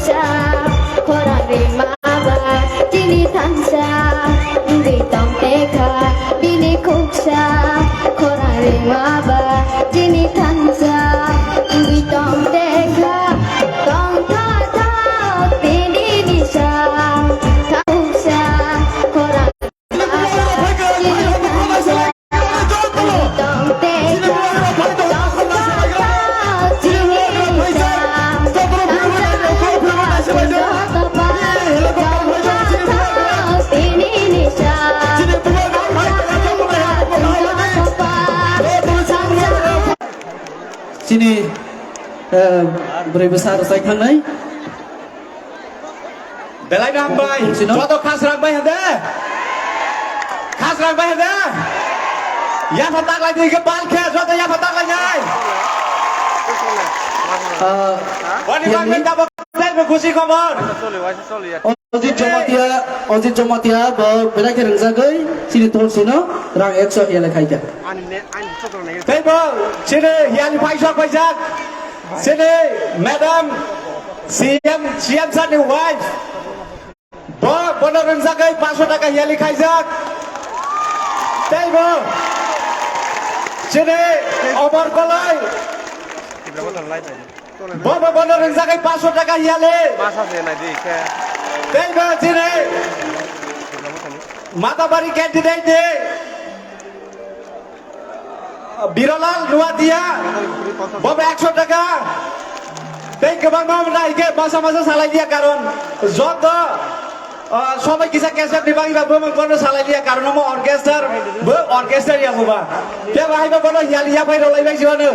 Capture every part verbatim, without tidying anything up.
Khorang rimaba chini thansa, wngwi tong tekha bini khuksa. Khorang rimaba chini thansa, wngwi tong tekha, tong tha tha tini nisa. Khuksa, khorang Chini, eh, bwrwi bwsa rwchai thangnai. Belai no hambai. Sino? Joto khasrang bai hande. Khasrang bai hande. Yapha taklai di ke bal khe, joto yapha taklai nai. Ah, Wani bang yani. Bai tabo tei bo khusi khobor. Ojit Jamatia, Ojit Jamatia bo belai khe rwngjagwi chini tol sino rang ekso yelai khaikha. Tei bo chini hiyali paisok paijak. Chini madam C M, C M sir ni wife. Bo, bono rwngjagwi paanso taka hiyali khaijak. Tei bo chini Omor Koloi. Bo, bo, bono rwngjagwi paanso taka hiyali. Tei bo chini Matabari candidate ni Birolal Nuatia, bo ekso taka. Tei kwbangma wngna hike masa masa salai liya, karon joto, ah, somoi kisa kesep ni bagwi ba bo bono salai liya, karon omo orchestra, bo orchestra ya bo ba. Tei bahai ba bono hiyali ya phai rolai bai jibano.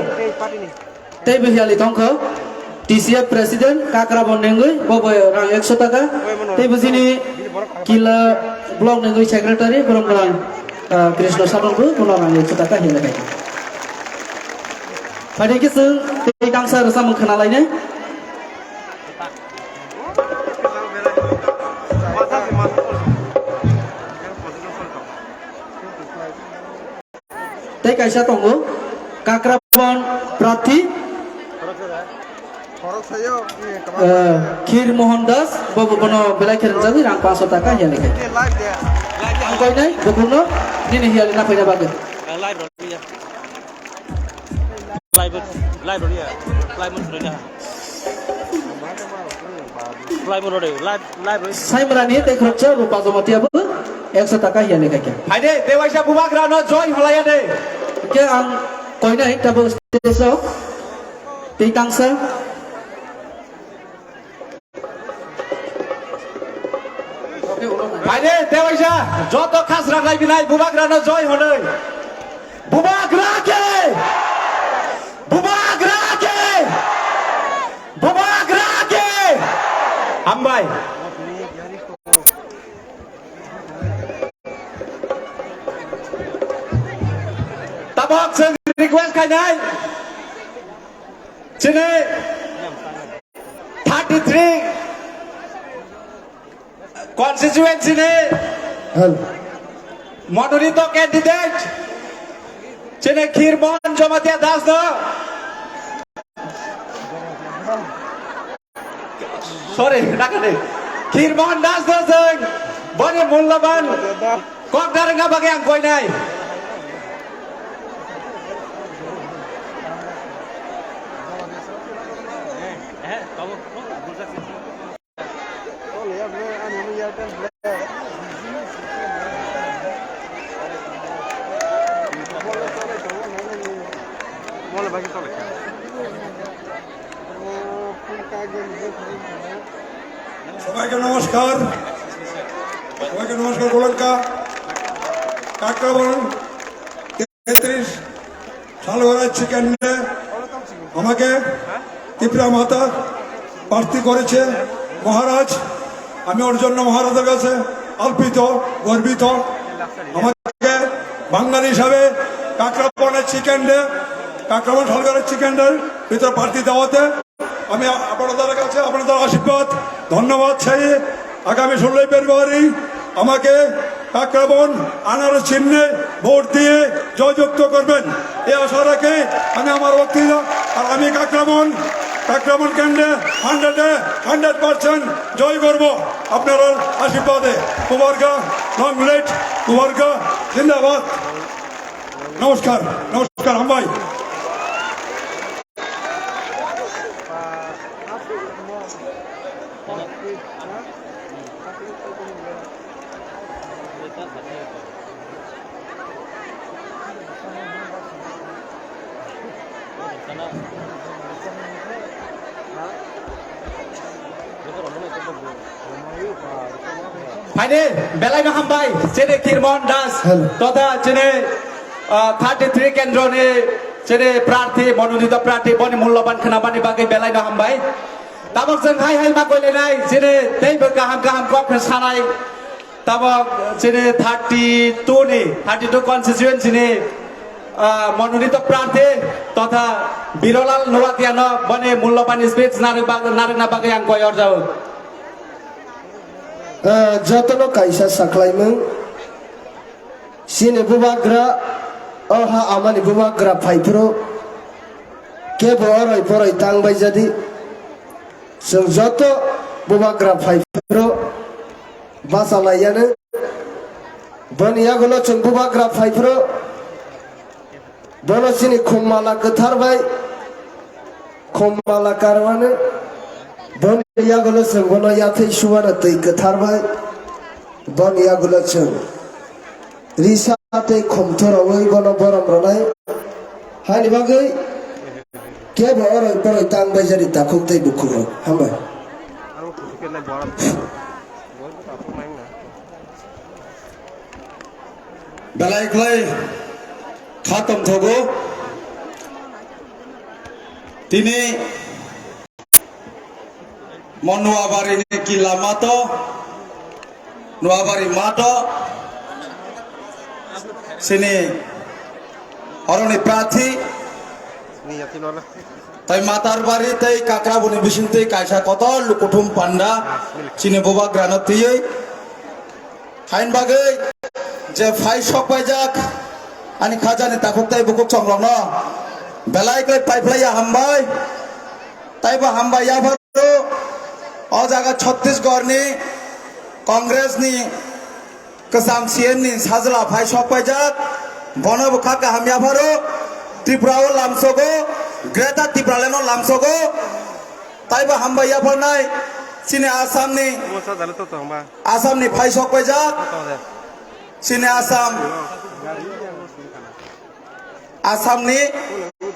Tei bo hiyali tongkho T C F President Kakrabon nengwi, bo bo rang ekso taka. Tei bo chini Kila Block nengwi Secretary Boromgwlang, ah, Krishna Sanon bo bono rang ekso taka hiyali khaikha. Phaidi khe chwng tei kangsa rwchapmung khna lainai. Tei kaisa tongo, Kakrabon Prathi, eh, Khir Mohan Das, bo, bo, bono belai khe rwngjagwi rang paanso taka hiyali khai. Ang koinai, bukhukno nini hiyali na phaina bagwi. Live, live rw ya. Live mun rw ya. Live mun rw ya. Live, live rw ya. Saimrani tei khoroksa Rupa Jamatia bo ekso taka hiyali khaikha. Haide, tewaisa bubagrano joy holaya de. Ke ang koinai tabuk stage o tei tangsa. Haide, tewaisa, joto khasrang lai binai, bubagrano joy honoi. Bubagra ke! Bubagra ke! Bubagra ke! Hambai. Tabok chwng request khainai. Chini thirty three constituency ni Hel. Mononito candidate chini Khir Mohan Jamatia Das no. Sorry, nakani. Khir Mohan Das no jeng boni mulyaban kok darang bagwi ang koinai. সবাইকে নমস্কার। সবাইকে নমস্কার, গোলাঙ্কা। কাকরাবন তেত্রিশ সালগড়া চিকেন্ডে আমাকে ত্রিপুরা মাতা প্রার্থী করেছে মহারাজ। আমি ওর জন্য মহারাজের কাছে আলপিত, গর্বিত। আমাকে বাঙালি হিসাবে কাকরাবনের চিকেন্ডে, কাকরাবন সালগড়ের চিকেন্ডের ভিতরে প্রার্থী দেওয়াতে আমি আপনাদের কাছে আপনাদের আশীর্বাদ, ধন্যবাদ চাই। আগামী ষোলোই ফেব্রুয়ারি আমাকে কাকরাবন আনারস চিহ্নে ভোট দিয়ে জয়যুক্ত করবেন, এই আশা রাখে আমি আমার বক্তৃতা। আর আমি কাকরাবন আক্রমণ কেন্দ্রে হান্ড্রেডে হান্ড্রেড পার্সেন্ট জয় করব আপনার আশীর্বাদে। মুবারকা, লং লিভ, মুবারকা, জিন্দাবাদ। নমস্কার, নমস্কার, হামবাই। Phaini belai no hambai, chini Kirmon Das, Hello. Totha chini, ah, thirty three kendro ni chini prarthi, mononito prarthi, boni mulloban khwnabani bagwi belai no hambai. Tabok chwng hai hai ma koilainai, chini teibo kaham kaham kok khe sanai. Tabok chini thirty two ni, thirty two constituency ni, ah, mononito prarthi totha Birolal Nuatiano boni mulloban speech narwk bag-, narwkna bagwi ang koi orjao. Ah, jotono kaisa saklaimung. Chini bubagra, o ha amani bubagra phaiphuru kebo oroi poroi tang bai jadi. Chwng joto bubagra phaiphuru bachalaiyano. Boni yagulo chwng bubagra phaiphuru bono chini khum mala kwthar bai, khum mala karwano. Boni yagulo chwng bono yathai suwano twi kwthar bai. Boni yagulo chwng risa tei khum thorowi bono borom rwnai. Haini bagwi kebo oroi poroi tang bai jadi takhuk tei bukhuk rok. Hambai. Belai khlai kha tongthogo. Tini mo Noabari ni kila mato, Noabari mato, sini oroni prathi, tai Matarbari, tai Kakrabuni bising twi kaisa kotor lukuthum panda, sini bubagrano twiwi. Hain bagwi je phai sok paijak ani khajani takhuk tai bukhuk chongrokno belai khlai paiphlaiya hambai. Taibo hambai yapharo o jaga Chhattisgarh ni Congress ni kwcham C M ni sajla phai sok paijak, bono bo kha kaham yapharo. Tripura o lamsogo, Greater Tipraland o lamsogo. Taibo hambai yapharnai chini Assam ni, Omo sajale to tongba. Assam ni phai sok paijak. Chini Assam, Assam ni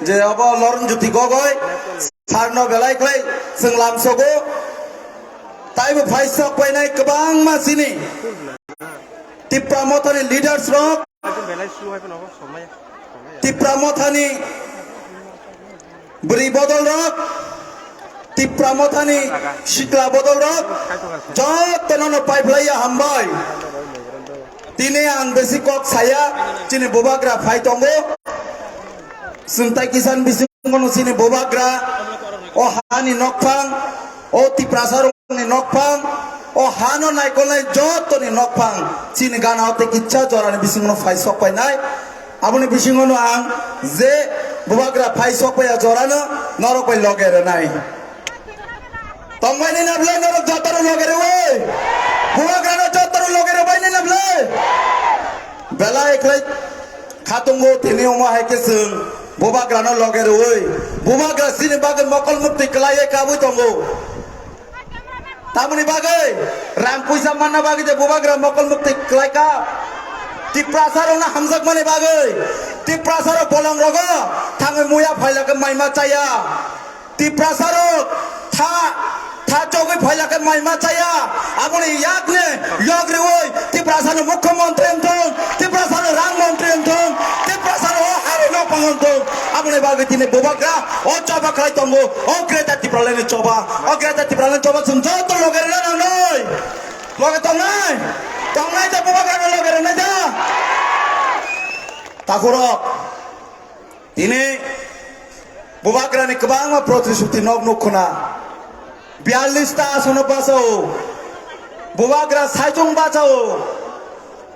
je obo Loron Jyoti Gogoi sir no belai khlai chwng lamsogo. Taibo phai sok painai kwbangma chini Tipra Motha ni leaders rok, Tipra Motha ni bwrwi bodol rok, Tipra Motha ni sikla bodol rok, jotono no paiphlaiya hambai. Tini ang besi kok saya, chini bubagra phai tongo. Chwng tai kisan bisingo no chini bubagra, o hani nokphang, o Tiprasa rok ni nokphang, o hano naikolnai jotoni nokphang, chini gana o tei kisa jorani bisingo no phai sok painai. Aboni bisingo no ang je bubagra phai sok paiya jorano norok bai loge rwnai. Tongbai ni na bwlai norok jotono loge rwi? Bubagrano jotono loge rwbai ni na bwlai? Belai khlai khatungo tini omo hai khe chwng bubagrano loge rwi. Bubagra chini bagwi mokol mukti kwlaiwi kabui tongo. Tamoni bagwi rang puisa manna bagwi je bubagra mokol mukti kwlaikha. Tiprasa rokno hamjakmani bagwi, Tiprasa rok bolong rogo thangwi muya phailakhe maima chaya. Tiprasa rok tha, tha chogwi phailakhe maima chaya. Aboni yakni yok riwi Tiprasano mukhyamantri wngthung, Tiprasano rang mantri wngthung, Tiprasano o hari nokphang wngthung. Aboni bagwi tini bubagra o choba khlai tongo, o Greater Tipraland ni choba, o Greater Tipraland ni choba chwng joto loge rwna nangnai. Loge tongnai? Tongnai da bubagrano loge rwnai da? Takhurok. Tini bubagrani kwbangma protisruti nok nuk khuna. Biyallis ta asono bachao. Bubagra saichung bachao.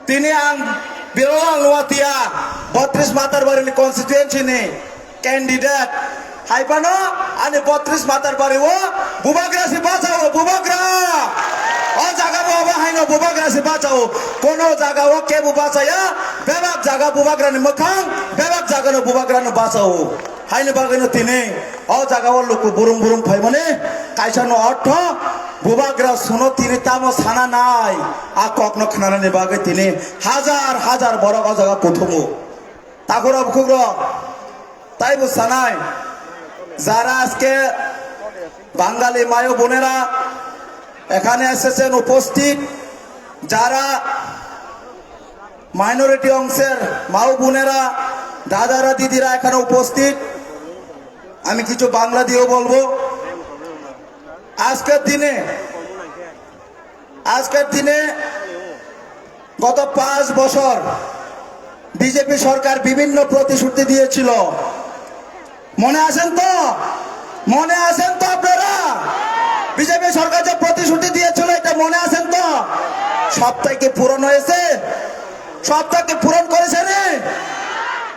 Tini ang Birolal Nuatia, botris Matarbari ni constituency ni candidate. Hai phano ani botris matar bari o bubagra se bachao, bubagra. O jaga bo abo haino bubagra se bachao. Kono jaga o kebo bachaya, bebak jaga bubagra ni mwkhang, bebak jaga no bubagra no bachao. Haini bagwi no tini o jaga o luku burum burum phaimani kaisa no ortho bubagra suno tini tamo sana nai. A kok no khnanani bagwi tini hajar hajar borok o jaga kuthumu. Takhura bukhukrok, taibo sanai, jara ajke Bangali mayo bonera ekhane esesen upasthit, jara minority ongser mao bonera, dadara didira ekhane upasthit, ami kichu Bangla diyo bolbo. Ajker dine আজকের দিনে গত পাঁচ বছর বিজেপি সরকার বিভিন্ন প্রতিশ্রুতি দিয়েছিল। মনে আছেন তো? মনে আছেন তো আপনারা? বিজেপি সরকার যে প্রতিশ্রুতি দিয়েছিল, এটা মনে আছেন তো? সবটাই কি পূরণ হয়েছে? সবটা কি পূরণ করেছে রে?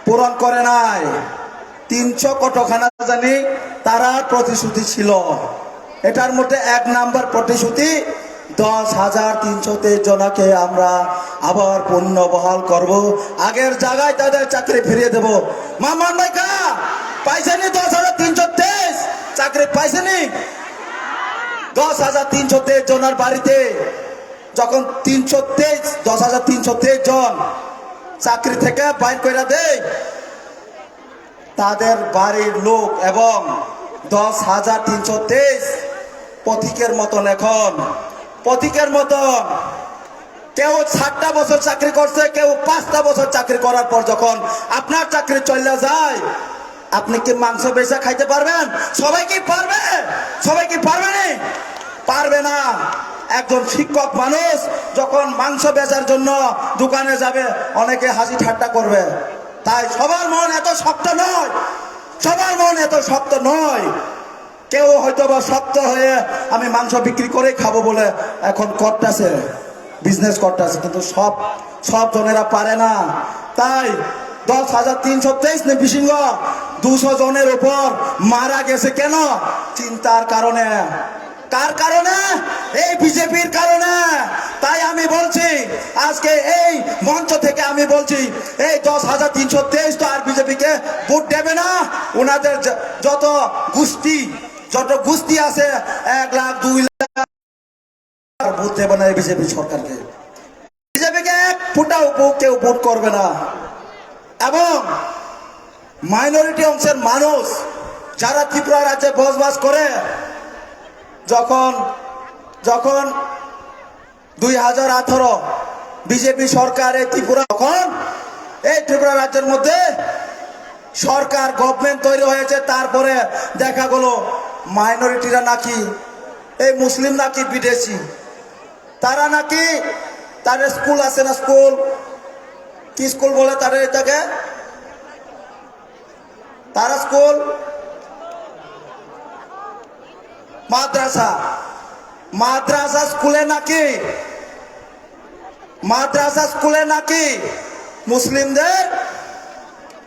পূরণ করে নাই। তিনশো কতখানা জানি তারা প্রতিশ্রুতি ছিল। এটার মধ্যে এক নাম্বার প্রতিশ্রুতি, দশ হাজার তিনশো তেইশ জনাকে আমরা আবার পুনর্বহাল করব, আগের জায়গায় তাদের চাকরি ফিরিয়ে দেব। মামান ভাই কা পাইছেনি দশ হাজার তিনশো তেইশ? চাকরি পাইছেনি? দশ হাজার তিনশো তেইশ জনের বাড়িতে যখন তিনশো তেইশ, দশ হাজার তিনশো তেইশ জন চাকরি থেকে বাইর করে দেয়, তাদের বাড়ির লোক এবং দশ হাজার তিনশো তেইশ পথিকের মতন এখন, পথিকের মতন। কেউ সাতটা বছর চাকরি করছে, কেউ পাঁচটা বছর চাকরি করার পর যখন আপনার চাকরি চলে যায়, আপনি কি মাংস বেচা খাইতে পারবেন? সবাই কি পারবে? সবাই কি পারবে নি? পারবে না। একজন শিক্ষক মানুষ যখন মাংস বেচার জন্য দোকানে যাবে, অনেকে হাসি ঠাট্টা করবে। তাই সবার মন এত শক্ত নয়, সবার মন এত শক্ত নয়। কেউ হয়তো বা শক্ত হয়ে আমি মাংস বিক্রি করে খাবো বলে এখন করতেছে, বিজনেস করতেছে, কিন্তু সব সব জনেরা পারে না। তাই দশ হাজার তিনশো তেইশ নে বিশিঙ্গ দুশো জনের উপর মারা গেছে। কেন? চিন্তার কারণে। কার কারণে? এই বিজেপির কারণে। তাই আমি বলছি, আজকে এই মঞ্চ থেকে আমি বলছি, এই দশ হাজার তিনশো তেইশ তো আর বিজেপিকে ভোট দেবে না। ওনাদের য-, যত গোষ্ঠী, যত গোষ্ঠী আছে, এক লাখ, দুই লাখ ভোট দেবে না এই বিজেপি সরকারকে। বিজেপিকে এক ফুটাও ভো-, কেউ ভোট করবে না। এবং মাইনরিটি অংশের মানুষ যারা ত্রিপুরা রাজ্যে বসবাস করে, যখন যখন দুই হাজার আঠারো বিজেপি সরকার এই ত্রিপুরা, তখন এই ত্রিপুরা রাজ্যের মধ্যে সরকার, গভর্নমেন্ট তৈরি হয়েছে, তারপরে দেখা গেল মাইনরিটিরা নাকি, এই মুসলিম নাকি বিদেশি, তারা নাকি, তাদের স্কুল আছে না, স্কুল, কি স্কুল বলে তাদের এটাকে? তারা স্কুল, মাদ্রাসা, মাদ্রাসা স্কুলে নাকি, মাদ্রাসা স্কুলে নাকি মুসলিমদের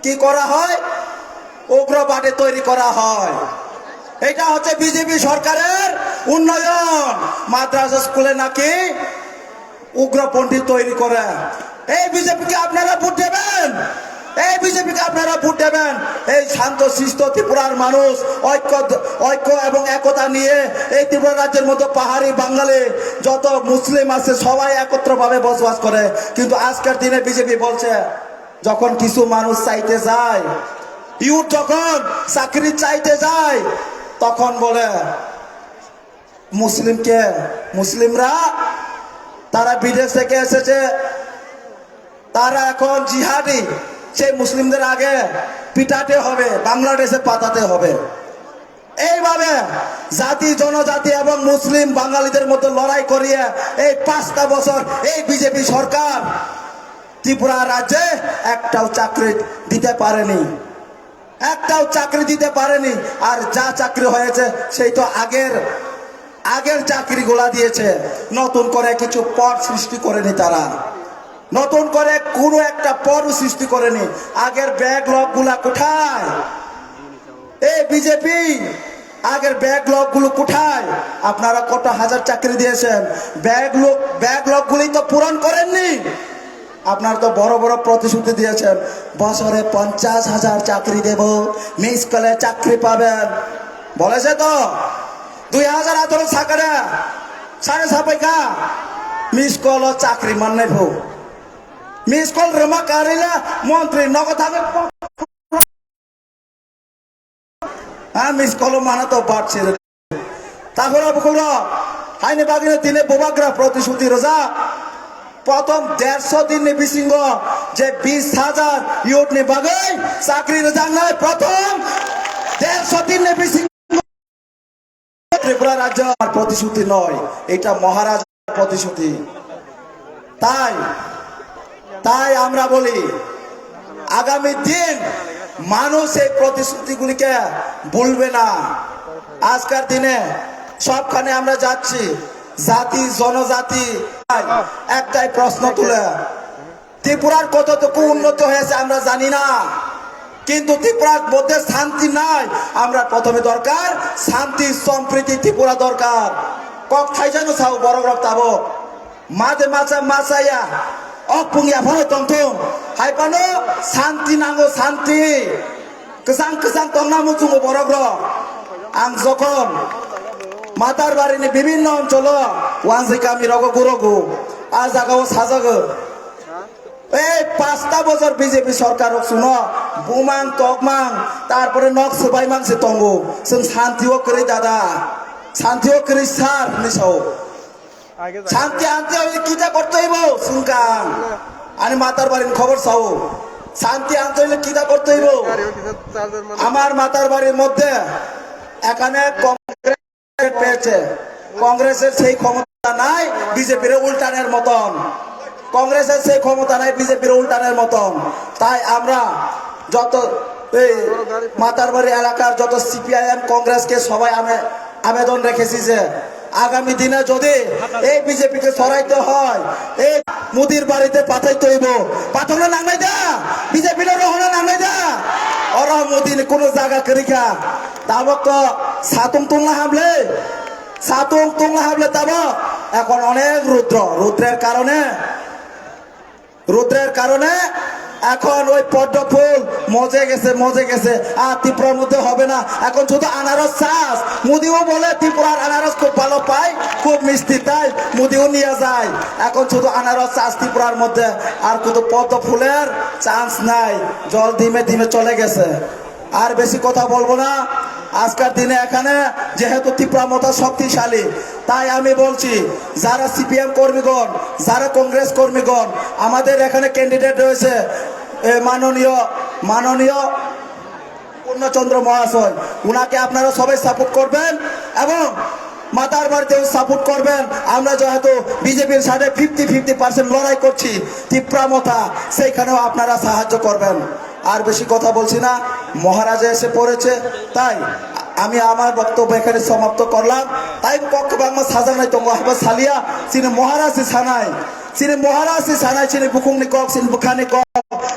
কি করা হয়? উগ্রবাদী তৈরি করা হয়। এটা হচ্ছে বিজেপি সরকারের উন্নয়ন। মাদ্রাসা স্কুলে নাকি উগ্রপন্থী তৈরি করে। এই বিজেপিকে আপনারা ভোট দেবেন, এই বিজেপিকে আপনারা ভোট দেবেন। এই শান্ত শিষ্ট ত্রিপুরার মানুষ ঐক্য, ঐক্য এবং একতা নিয়ে এই ত্রিপুরা রাজ্যের মধ্যে পাহাড়ি বাঙালি যত মুসলিম আছে সবাই একত্রভাবে বসবাস করে। কিন্তু আজকের দিনে বিজেপি বলছে, যখন কিছু মানুষ চাইতে যায়, ইউথ যখন চাকরি চাইতে যায়, তখন বলে মুসলিমকে, মুসলিমরা তারা বিদেশ থেকে এসেছে, তারা এখন জিহাদি, সেই মুসলিমদের আগে পিটাতে হবে, বাংলাদেশে পাঠাতে হবে। এইভাবে জাতি, জনজাতি এবং মুসলিম বাঙালিদের মধ্যে লড়াই করিয়ে এই পাঁচটা বছর এই বিজেপি সরকার ত্রিপুরা রাজ্যে একটাও চাকরি দিতে পারেনি, একটাও চাকরি দিতে পারেনি। আর যা চাকরি হয়েছে সেই তো আগের, আগের চাকরিগুলা দিয়েছে, নতুন করে কিছু পদ সৃষ্টি করেনি তারা, নতুন করে কোনো একটা পদও সৃষ্টি করেনি। আগের ব্যাকলগ গুলা কোথায়? এই বিজেপি, আগের ব্যাকলগ গুলো কোথায়? আপনারা কত হাজার চাকরি দিয়েছেন, ব্যাকলগ ব্যাকলগ গুলি তো পূরণ করেননি। আপনারা তো বড় বড় প্রতিশ্রুতি দিয়েছেন, বছরে পঞ্চাশ হাজার চাকরি দেব, মিস কলে চাকরি পাবেন, বলেছে তো? দুই হাজার আঠারো সাকারে সাড়ে সাপাইকা মিস কল চাকরি মান্নাই ফো, মিস কল রেমা কারিলা মন্ত্রী নগদ থাকে। Hah, miss call-o mana to bat sere. Tahura bukhura, haini bagwi tine bubagra protishuti roja. Prothom derso din ni bisingo je bis hajar youth ni bagwi chakri rwjaknai prothom derso din ni bisingo Tripura rajyo ar protishuti noi, eta Maharaj প্রতিশ্রুতি। তাই, তাই আমরা বলি, আগামী দিন মানুষ এই প্রতিশ্রুতিগুলিকে ভুলবে না। আজকার দিনে সবখানে আমরা যাচ্ছি, জাতি, জনজাতি, একটাই প্রশ্ন তুলে, ত্রিপুরার কতটুকু উন্নত হয়েছে আমরা জানি না, কিন্তু ত্রিপুরার মধ্যে শান্তি নাই। আমরা প্রথমে দরকার শান্তি, সম্প্রীতি, ত্রিপুরা দরকার। Kok thaijano sao borok rok tabuk. Made macha machaya, ok pungya phano tongthung. Hai phano santi nango, santi. Kwchang kwchang tongna muchungo borok rok. Ang jokhon Matarbari ni bibinno oncholo wansi kami rogo gurogo, a jagao sajago. Ei pasta bojor B J P sorkar rok chwngno bumang tokmang, tarpore nok swbaimang se tongo. Chwng santi o kwrwi dada, santi o kwrwi sir hinwi sao. Santi anti hoile kita korte hoibo? Sungkang. Ani Matarbari ni khobor sao. Santi anti hoile kita korte hoibo? Amar Matarbari moddhe ekhane Congress পেয়েছে। কংগ্রেসের সেই ক্ষমতা নাই বিজেপির উল্টানের মতন। কংগ্রেসের সেই ক্ষমতা নাই বিজেপির উল্টানের মতন। তাই আমরা যত এই মাতারবাড়ি এলাকার যত সিপিআইএম কংগ্রেসকে সবাই আমি আবেদন রেখেছি যে আগামী দিনে যদি এই বিজেপিকে সরাইতে হয়, এই মোদির বাড়িতে পাঠাইতে হইব। পাঠানো নাংনাই দা, বিজেপি রহনা নাংনাই দা। ওরা মোদি কোনো জায়গা করিখা। Tabok to satung tungla hamle, satung tungla hamle tabok. এখন অনেক রুদ্র, রুদ্রের কারণে, রুদ্রের কারণে এখন ওই পদ্ম ফুল মজে গেছে, মজে গেছে। আর ত্রিপুরার মধ্যে হবে না। এখন শুধু আনারস চাষ। মোদিও বলে ত্রিপুরার আনারস খুব ভালো পায়, খুব মিষ্টি, তাই মোদিও নিয়ে যায়। এখন শুধু আনারস চাষ ত্রিপুরার মধ্যে, আর শুধু পদ্ম ফুলের চান্স নাই, জল ধিমে ধিমে চলে গেছে। আর বেশি কথা বলবো না। আজকের দিনে এখানে যেহেতু ত্রিপুরা মথা শক্তিশালী, তাই আমি বলছি, যারা সিপিএম কর্মীগণ, যারা কংগ্রেস কর্মীগণ, আমাদের এখানে ক্যান্ডিডেট রয়েছে, এ, মাননীয়, মাননীয় পূর্ণচন্দ্র মহাশয়, ওনাকে আপনারা সবাই সাপোর্ট করবেন এবং মাতার বাড়িতেও সাপোর্ট করবেন। আমরা যেহেতু বিজেপির সাথে ফিফটি ফিফটি পার্সেন্ট লড়াই করছি, ত্রিপুরা মথা, সেইখানেও আপনারা সাহায্য করবেন। আর বেশি কথা বলছি না, মহারাজা এসে পড়েছে, তাই আমি আমার বক্তব্য এখানে সমাপ্ত করলাম। তাই কক্ষ বাংলা সাজানাই তো মহাবা সালিয়া, চিনি মহারাজ সানাই, চিনি মহারাজ সানাই, চিনি বুকুংনি কক, চিনি বুখানি কক,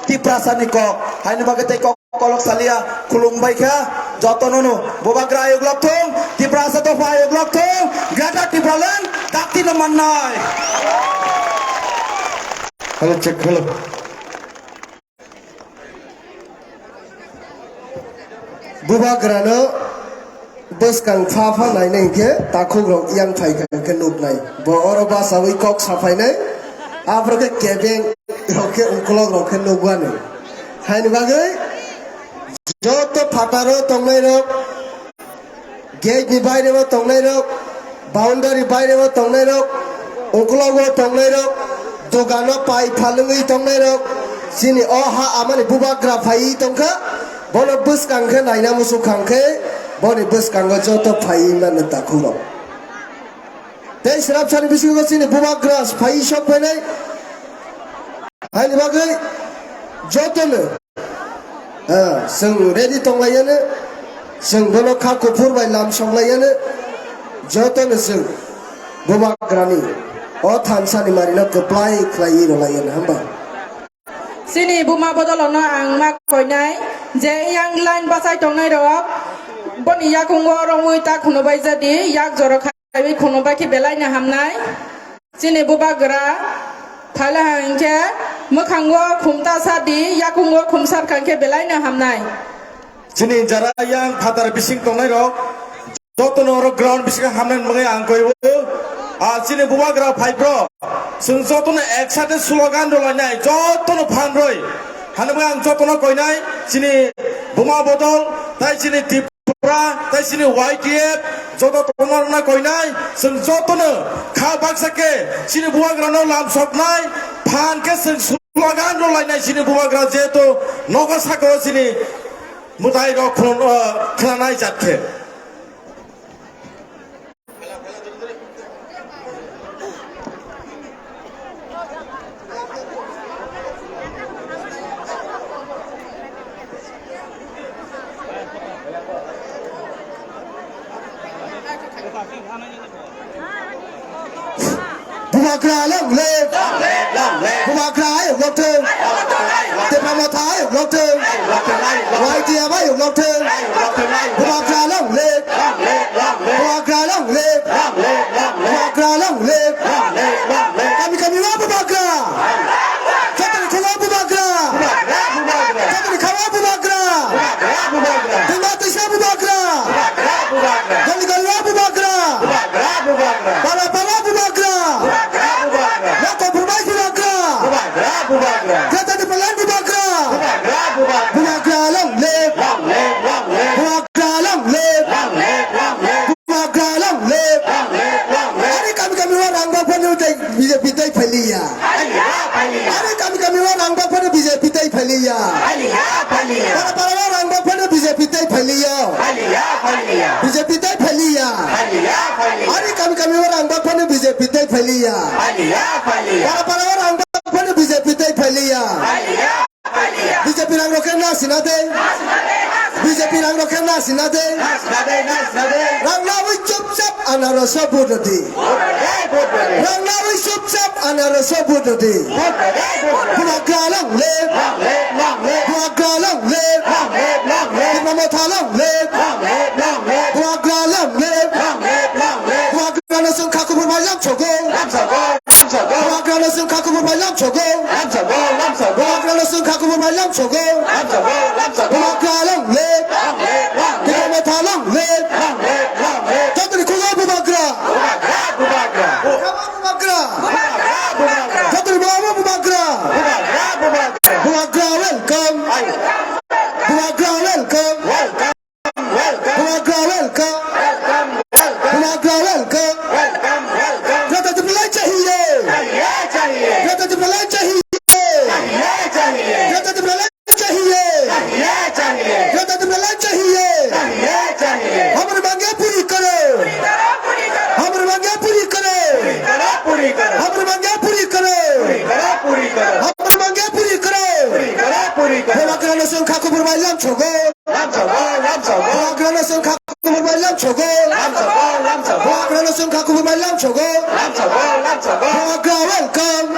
ত্রিপ্রাসানি কক, হাইনি বাগে তাই cock kolok salia khulumbai kha, jotono no bubagra ayuk lok thung, Tiprasa dopha ayuk lok thung, Greater Tipraland dakti no mannai. Hello, check, hello. Bubagrano bwskang pha pha naina hinkhe takhuk rok yang phai kha hinkhe nuknai. Bo oro basawi kok saphainai, aphuru khe kebeng rok khe ungkolok rok khe nukmani. Haini bagwi joto phataro tongnairok, gate ni bairebo tongnairok, boundary bairebo tongnairok, uklogo tongnairok, dogano pai phalwngwi tongnairok, chini o ha amani bubagra phaiwi tongkha, bono bwskang khe naina muchuk kha khe, boni bwskango joto phaiwi mano takhurok. Tei srapsani bisingo chini bubagra phaiwi sok phainai, haini bagwi jotono Ah, chwng ready tonglaiyano, chwng bono kha kuphur bai lam soklaiyano, jotono chwng bubagrani o thansani marino kwplai khlaiwi rwlaiyano, hamba. Chini buma bodolono ang ma koinai je yang line bachai tongnai rok, Boni yakungo romwi ta khunubaijakdi, yak jora khaiwi khunubakhe belaino hamnai. Chini bubagra phaila hwnkhe mwkhango khumta sadi, yakungo khumsar khankhe belaino hamnai. Chini jara yang phatar bising tongnairok, jotono oro ground bisingo hamnai hwnwi ang koibo. Ah, chini bubagra phaibro, chwng jotono eksate slogan rwlainai, jotono phan rwi. Hanwi ang jotono koinai, chini Buma Bodol, tai chini Tripura, tai chini Y T F, joto tongmarokno koinai, chwng jotono kha baksa khe chini bubagrano lamsoknai, phan khe chwng slogan rwlainai chini bubagra, jehetu nogo sakao chini mwtairok khulum-, o, khwnanai jat khe. Bubagra long live! Bubagra ayuk lokthung! Tipra Motha ayuk lokthung! Y T F ayuk lokthung! Bubagra long live! Bubagra long live! Bubagra long live! Kami kami wa Bubagra! Jotoni khungo Bubagra! Jotoni khawa Bubagra! Tengma tisa Bubagra! Goli goli wa Bubagra! Para para Bubagra! Nako Burmai Bubagra! Greater Tipraland Bubagra! Bubagra long live! Bubagra long live! Bubagra long live! Ari kami kami wa rang bak phano tei B J P tei phailiya. Ari kami kami wa rang bak phano B J P tei phailiya. Para para wa rang bak phano B J P tei phailiya. B J P tei phailiya. Ari kami kami wa rang bak phano B J P tei phailiya. Para para wa rang bak phano B J P tei phailiya. B J P rang rok khe na sina de. B J P rang rok khe na sina de. Rang na wi chupchap anarso vote rwdi. Rang na wi chupchap anarso vote rwdi. Bubagra long live. Bubagra long live. Tipra Motha long live. Bubagra long live. Bubagra no chwng kha kubur bai lamsogo. Bubagra no chwng kha kubur bai lamsogo. Bubagra no chwng kha kubur bai lamsogo. Bubagra long live. Tipra Motha long live. Jotoni khungo Bubagra. Bubagra. Jotoni baba Bubagra. Bubagra welcome. Bubagra welcome. Bubagra welcome. Bubagra welcome. Greater Tipraland chahiye. Greater Tipraland chahiye. Greater Tipraland chahiye. Greater Tipraland chahiye. Hamari mange puri karo. Hamari mange puri karo. Hamari mange puri karo. Hamari mange puri karo. Bubagra no chwng kha kubur bai lamsogo. Bubagra no chwng kha kubur bai lamsogo. Bubagra no chwng kha kubur bai lamsogo. Bubagra welcome.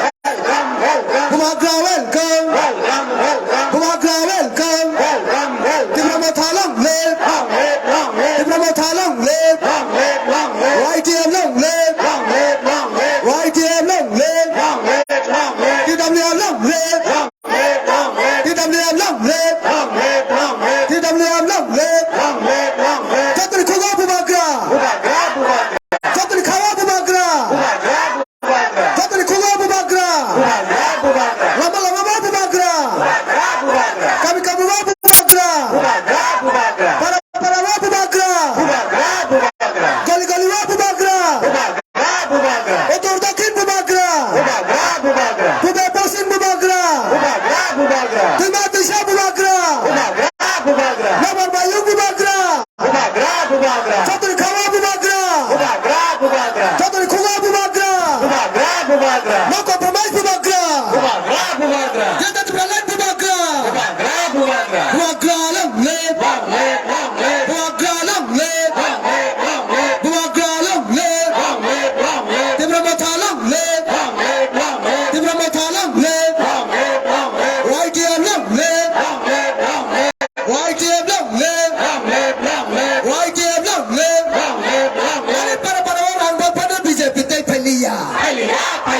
Bubagra welcome. Bubagra welcome. Tipra Motha long live. Tipra Motha long live. Y T F long live. Y T F long live. T W F long live. T W F long live. T W F long live. Jotoni khungo Bubagra. Jotoni khawa Bubagra. Jotoni khungo Bubagra.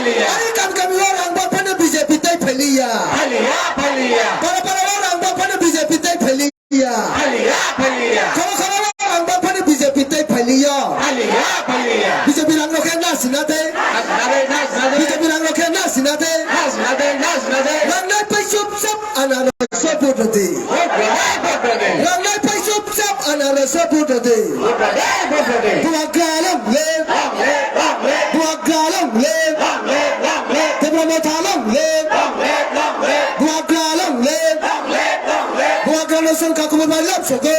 Ani kami kami o rang bak phano B J P tei phailiya. Phailiya, phailiya. Para para o rang bak phano B J P tei phailiya. Phailiya, phailiya. Khoro khoro o rang bak phano B J P tei phailiya. Phailiya, phailiya. B J P rang rokhe na sina de. Na sina de, na sina de. B J P rang rokhe na sina de. Na sina de, na sina de. Rang nai pai chup chup anaro. Vote rwdi. Vote rwdi, vote rwdi. Rang nai pai chup chup anaro vote rwdi. Vote rwdi, vote rwdi. Bubagra long live. Long live, long live. Bubagra long live. Long live, long live. Tipra Motha long live. Long live, long live. Bubagra long live. Long live, long live. Bubagra no chwng kha kubur bai lam sogo.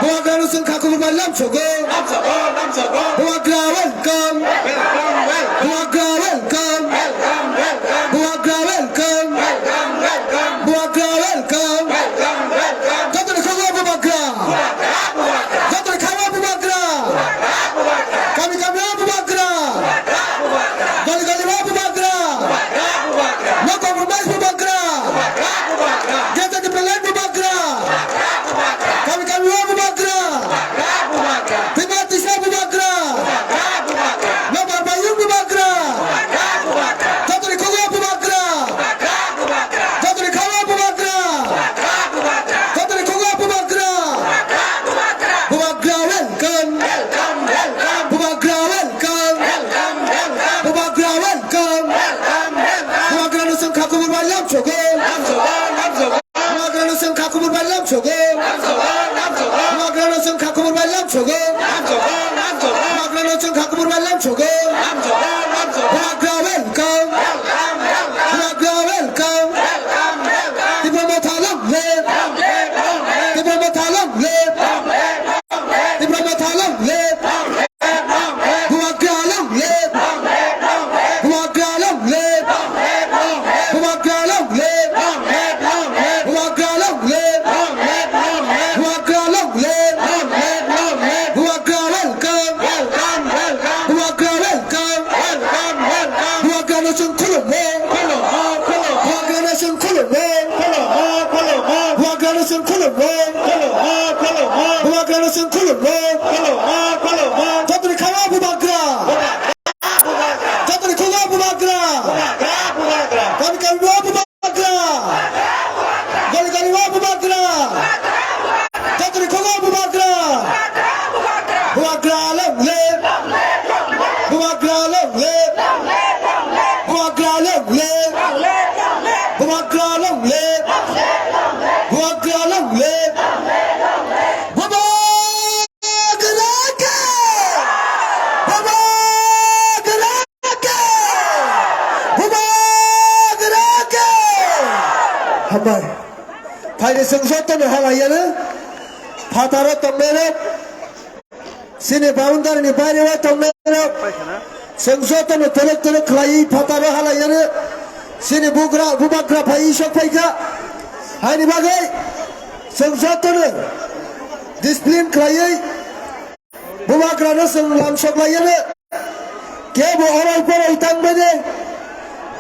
Bubagra no chwng kha kubur bai lam sogo. Lam sogo, lam sogo. Bubagra welcome. Welcome, welcome. Bubagra welcome. Welcome, welcome. Bubagra welcome. Welcome, welcome. Bubagra welcome. Welcome, welcome. Joto ni khago Bubagra. Bubagra, Bubagra. Joto ni khago Bubagra. Bubagra, Bubagra. Kami kami o Bubagra. Bubagra, Bubagra. Gali gali o Bubagra. Bubagra, Bubagra. Nokong rwmai Bubagra. Bubagra, Bubagra. Geta di pelai Bubagra. Bubagra, Bubagra. Kami kami o Bubagra. Bubagra, Bubagra. Tima tisa Bubagra. Bubagra, Bubagra. Nokbar bayung Bubagra. Bubagra, Bubagra. Jotoni khugo Bubagra. Bubagra, Bubagra. Jotoni khugo Bubagra. Bubagra, Bubagra. Jotoni khugo Bubagra. Bubagra, Bubagra. Bubagra welcome. Welcome, welcome. Bubagra welcome. Welcome, welcome. Bubagra welcome. Welcome, welcome. Bubagra no chwng kha kubur bai lam sogo. Lam sogo, lam sogo. Bubagra no chwng kha kubur bai lam sogo. Lam sogo, lam sogo. Bubagra no chwng kha kubur bai lam sogo. Lam sogo, lam sogo. Bubagra no chwng kha kubur bai lam sogo. Lam sogo, lam sogo. Bubagra welcome. Welcome, welcome. Bubagra welcome. Welcome, welcome. Tipra Motha long live. Long live, long live. Tipra Motha long live. Long live, long live. Tipra Motha long live. Long live, long live. Bubagra long live. Long live, long live. Bubagra long live. Long live, long live. Bubagra long live. Long live, long live. Bubagra long live. Long live, long live. Bubagra long live. Long live, long live. Bubagra welcome. Welcome, welcome. Bubagra welcome. Welcome, welcome. Bubagra no chwng khulumo. Khulumo, khulumo. Bubagra no chwng khulumo. Khulumo, khulumo. Bubagra no chwng khulumo. Khulumo, khulumo. Bubagra no chwng khulumo. Khulumo, khulumo. Jotoni khago Bubagra. Bubagra, Bubagra. Jotoni khugo Bubagra. Bubagra, Bubagra. Kami kami o Bubagra. Gali gali o Bubagra. Jotoni khugo Bubagra. Bubagra long live. Bubagra long live. Bubagra long live. Bubagra long live. Bubagra ke. Bubagra ke. Bubagra ke. Hambai. Phaidi chwng jotono halaiya no. Phataro tongnai rok. Chini boundary ni baire o tongnai rok, chwng jotono telek telek khlaiwi phataro halaiyano chini bugra, bubagra phaiwi sok phaikha. Haini bagwi chwng jotono discipline khlaiwi bubagrano chwng lamsok laiyano. Kebo oroi poroi tangmani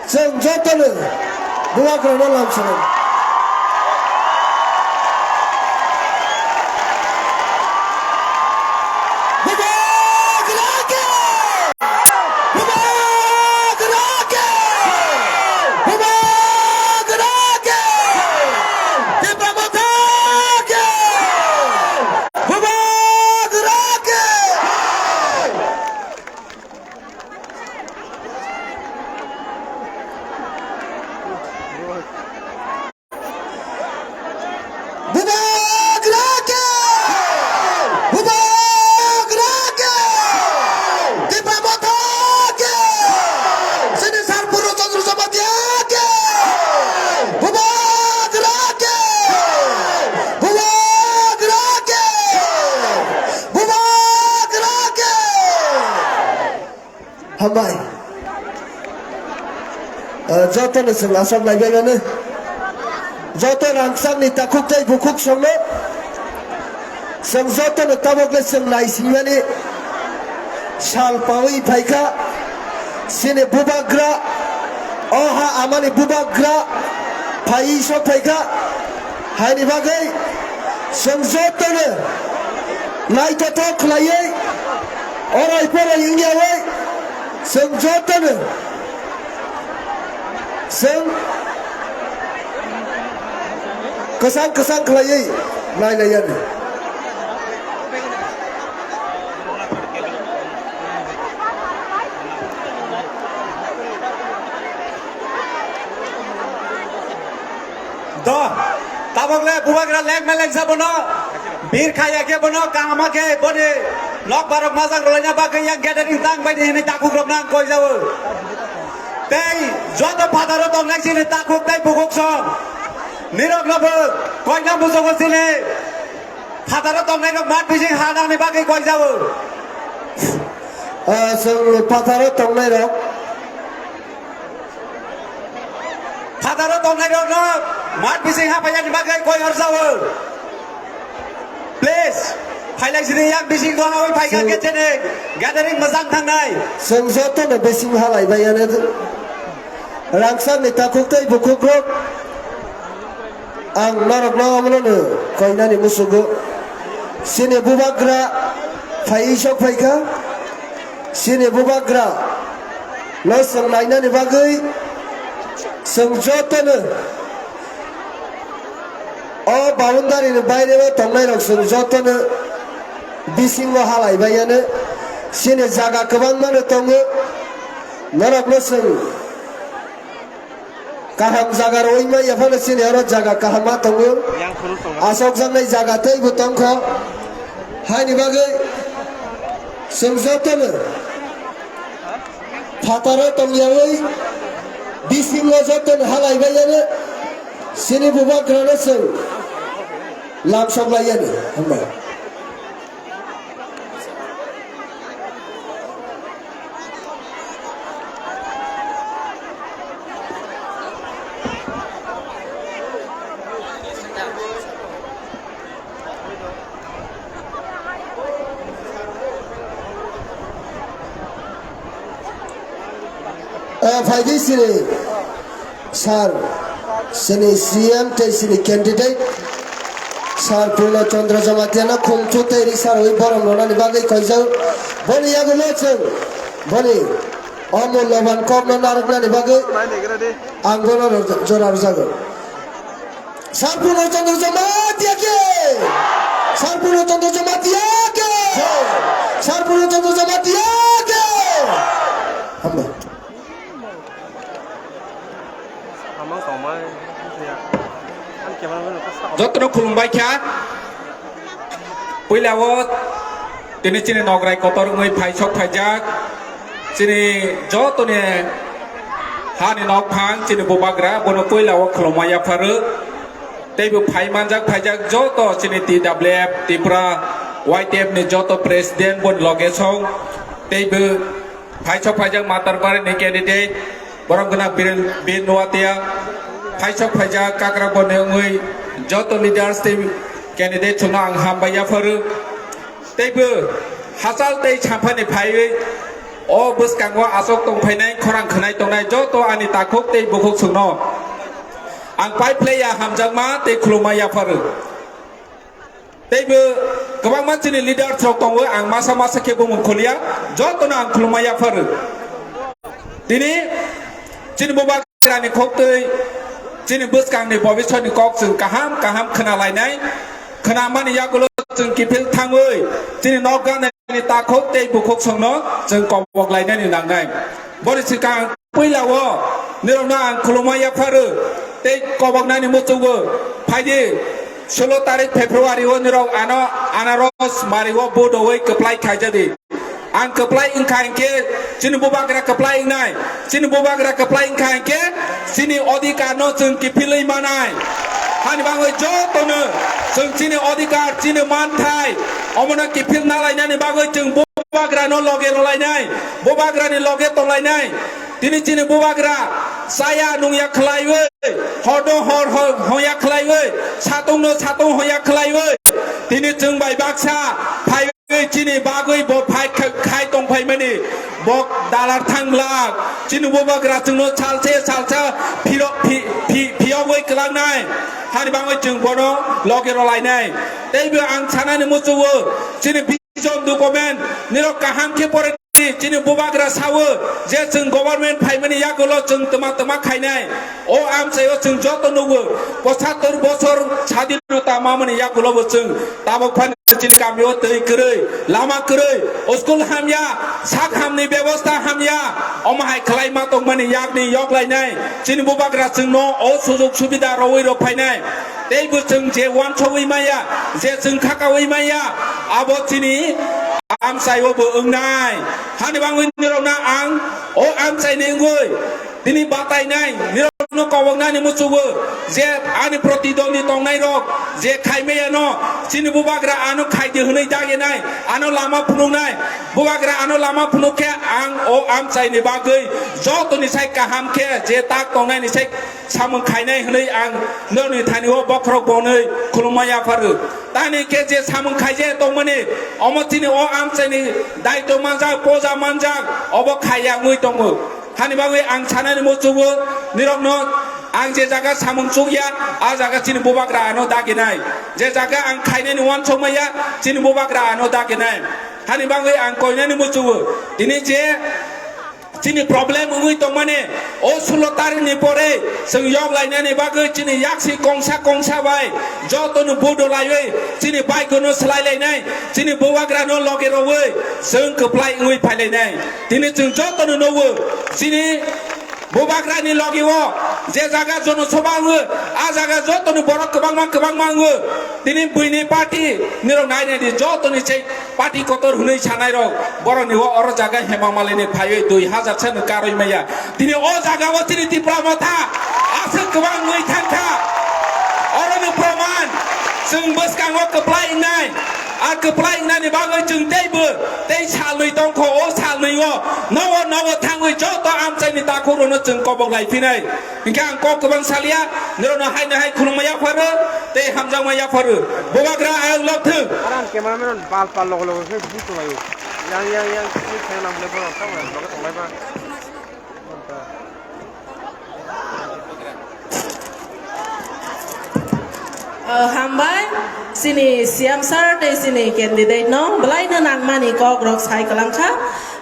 chwng jotono bubagrano lamsoknai. Bubagra ke! Bubagra ke! Bubagra ke! Tipra Motha ke! Bubagra ke! Bubagra ke! Bubagra ke! Tipra Motha ke! Sini Sarpuro Chandra Jamatia ke! Bubagra ke! Bubagra ke! Bubagra ke! Hambai. Eh, jotono chwng aswk naibaimano. Joto rangchakni takhuk tei bukhuk songno. Chwng jotono tabukle chwng naisinimani sal pawi phaikha. Chini bubagra, o ha amani bubagra phaiwi sok phaikha. Haini bagwi chwng jotono naithothok khlaiwi, orai porai wngyawi, Chwng jotono chwng kwchang kwchang khlaiwi nailaiyani. Do, tabok le bubagra lek melek sa bono, bir khaya khe bono, kahama khe boni nok barok majak rwlaina bagwi yang gathering tang bai di hwnwi takhuk rok nang koi jago. Tei joto phataro tongnai chini takhuk tei bukhuk song, nirok no bo koina muchungo chini phataro tongnai rok mat bising ha nangni bagwi koi jago. Ah, chwng phataro tongnai rok. Phataro tongnairokno mat bising hapaiyani bagwi koi horjago. Please, phailai sini yang bisingo hawi phaikha Chwng- khe chini gathering mwchang thangnai. Chwng jotono bising halaibaiyano rangchakni takhuk tei bukhukrok. Ang norokno omono koinani musugo. Chini bubagra phaiwi sok phaikha. Chini bubagra no chwng nainani bagwi chwng jotono o boundary ni baire o tongnai rok chwng jotono bisingo halai baiyano chini jaga kwbangma no tongo, norok no chwng kaham jaga rwui manya phano chini oro jaga kaham ma tongo. Yang phuru tongo. Asokjaknai jaga teibo tongkho. Haini bagwi chwng jotono phataro tongyaui bisingo jotono halai baiyano chini bubagrano chwng lamsok laiyani. Hambai. Ah, phaidi sini. Sir, chini C M tei chini candidate, Sir Purno Chandra Jamatia no khumthu tei risarwi borom rwnani bagwi koijak. Boni yagulo chwng, boni o mulloban kokno narwknani bagwi ang bono rw-, jora rwjago. Sir Purno Chandra Jamatia ki! Sir Purno Chandra Jamatia ki! Sir Purno Chandra Jamatia ki! Hambai. Jotono khulumbai kha. Puila o tini chini nograi kotor wngwi phaisok phaijak. Chini jotoni hani nokphang chini bubagra bono puila o khulumma yapharwi. Teibo phai manjak phaijak joto chini T W F Tripura Y T F ni joto president boni loge song. Teibo Phaisok phaijak Matarbari ni candidate, borom gwnang Bir, Bir Nuatia. Phaisok phaijak Kakraboni wngwi joto leaders tei candidate chwngno ang hambai yapharo. Teibo hachal tei samphani phaiwi o bwskango aswk tongphainai, khorang khwnai tongnai joto ani takhuk tei bukhuk chwngno ang pai phlaiya hamjakma tei khulumma yapharo. Teibo kwbangma chini leaders rok tongo, ang masa masa khe bumung kholia, jotono ang khulumma yapharo. Tini chini bubagrani khoktwi, chini bwskangni bobiswrni kok chwng kaham kaham khna lainai, khna mani yagulo chwng kiphil thangwi chini nok ganani takhuk tei bukhuk songno chwng kobok lainani nangnai. Boni swkang puila o nirokno ang khulumma yapharo tei koboknani muchungo phaidi sulo tarik February o nirok ano anaros mari o vote rwui kwplai khaijadi. Ang kwplai wngkha hinkhe chini bubagra kwplai wngnai, chini bubagra kwplai wngkha hinkhe chini odhikar no chwng kiphilwi manai. Hani bagwi jotono chwng chini odhikar, chini manthai omono kiphil nalainani bagwi chwng bubagra no loge rwlainai, bubagra ni loge tonglainai. Tini chini bubagra chaya nungya khlaiwi, horno hor ho-, hoya khlaiwi, satungno satung hoya khlaiwi, tini chwng bai baksa phaiwi chini bagwi bo phai kha-, khai tongphaimani bo dalar thangla. Chini bubagra chwngno salse salsa phiro-, phi-, phi-, phiyogwi kwlangnai, hani bagwi chwng bono loge rwlainai. Teibo ang sanani muchungo chini vision document nirok kaham khe pore chini bubagra sao je chwng government phaimani yagulo chwng twma twma khainai. O amchaio chwng joto nugo, pochattor bosor sadinota mamani yagulo bo chwng tabok phano chini kamio twi kwrwi, lama kwrwi, school hamya, sak hamni bebosta hamya, omo hai khlai ma tongmani yakni yoklainai, chini bubagra chwngno o sujug subida rwi rw phainai. Tei bo chwng je wansogwi maya, je chwng khakaui maya, abo chini amchaio bo wngnai. Hani bangwi nirokno ang o amchaini wngwi tini batainai, nirokno koboknani muchugo je ani protidwandi tongnairok je khaimaya no chini bubagra ano khaidi hwnwi dagenai, ano lama phunuknai, bubagra ano lama phunuk khe ang o amchaini bagwi jotoni sai kaham khe je tak tongnaini sai samung khainai hwnwi ang nokni thani o bokhorok bonwi khulumma yapharu. Tani khe je samung khaijak tongmani, omo chini o amchaini daito manjak, poja manjak, obo khaiya wngwi tongo. Hani bagwi ang sanani muchugo nirokno ang je jaga samung chukya, a jaga chini bubagra ano daginai. Je jaga ang khainani wansokmaya, chini bubagra ano daginai. Hani bagwi ang koinani muchugo. Tini je chini problem wngwi tongmani, o sulo tarikni pore chwng yoklainani bagwi chini yaksi kongsa kongsa bai jotoni budo laiwi chini baikono swlailainai, chini bubagrano loge rogwi chwng kwplai wngwi phailainai. Tini chwng jotono nugo, chini bubagrani loge o je jaga jonosobha wngo, a jaga jotoni borok kwbangma kwbangma wngo. Tini buini party nirok nainai di jotoni chai Party kotor hwnwi sanairok borokni o oro jaga Hema Malini phaiwi dui hajar sano karwi maya. Tini o jaga o chini Tipra Motha aswk kwbang wngwi thangkha. Oroni proman chwng bwskango kwplai wngnai. A kwplai wngnani bagwi chwng teibo tei salnwi tongkho. O salnwi o nogo nogo thangwi joto amchaini takhukrokno chwng kobok lai phinai. Hinkhe ang kok kwbang salia, norokno haino hai khulumma yapharo tei hamjakma yapharo. Bubagra ayang lobthwng. Aran cameraman pal pal logo logo khe buto laio. Yang yang yang khe thang nang bole bono tamo logo tonglai ba. Uh, hambai, chini C M sir tei chini candidate no belai no nangmani kok rok sai kwlangkha.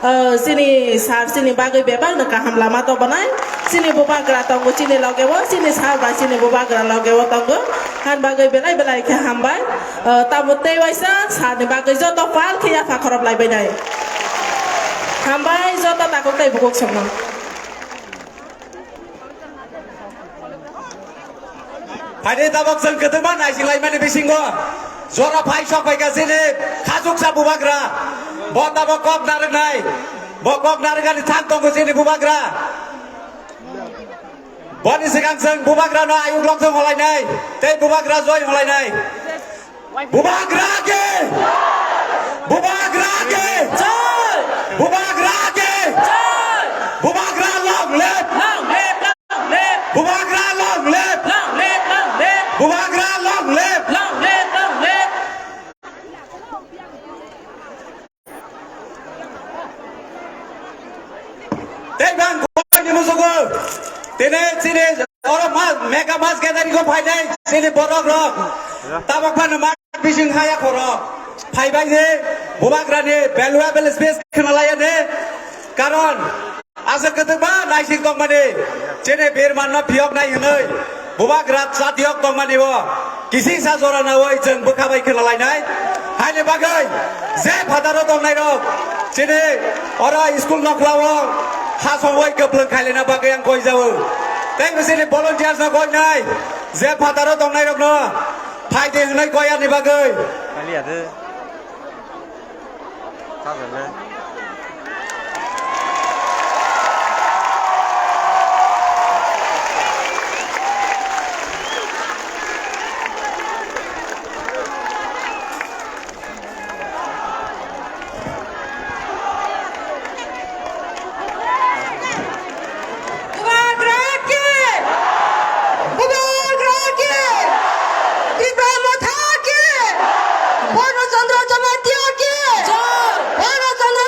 Uh, chini sir chini bagwi bebak no kaham lama to banai. Chini bubagra tongo chini loge o, chini sir bai chini bubagra loge o tongo. Han bagwi belai belai khe hambai. Uh, tamo tei waisa sir ni bagwi joto pal khe yapha khorop lai bai nai. Hambai joto takuk tei bukuk songno. Phaidi tabok chwng kwtwma naisinglaimani bisingo jora phai sok phaikha chini khachuksa bubagra. Bo tabok kok narwknai, bo kok narwkani thang tongo chini bubagra. Boni swkang chwng bubagrano ayuk rok thwng holainai tei bubagra join holainai. Bubagra ke! Bubagra ke! Jai! Bubagra ke! Jai! Bubagra long live! Long live, long live! Bubagra long live! Long live, long live! Bubagra long live! Long live, long live! Tei bang kok ni musugo. Tini chini oro ma-, mega mass gathering ko phainai chini borok rok. Tabok phano ma bising haya khoro. Phaibai ni bubagra ni valuable space khna laya ni. Karon asa kwtwkba naising tongmani. Chini bir manno phiyok nai hwnwi. Bubagra chatiyok tongmani o kisingsa jora nawi chwng bwkha bai khwnalainai. Haini bagwi je phataro tongnairok chini oro school nokhlao hasongwi kwplwng khailina bagwi ang koijao. Tei chini volunteers no koinai je phataro tongnairokno phaidi hwnwi koyani bagwi. Bubagra ki! Bubagra ki! Tipra Motha ki! Purna Chandra Jamatia ki! Purna Chandra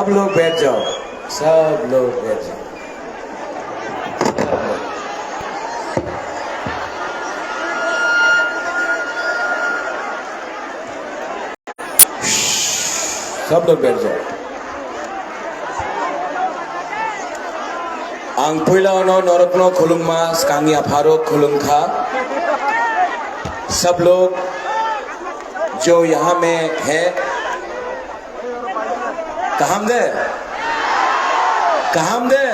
सब लोग बैठ जाओ, सब लोग बैठ जाओ। Sabdo berjo. Ang puila no norokno khulungma, skangya pharo khulungkha. Sab log jo yahan mein hai, kaham de? Kaham de?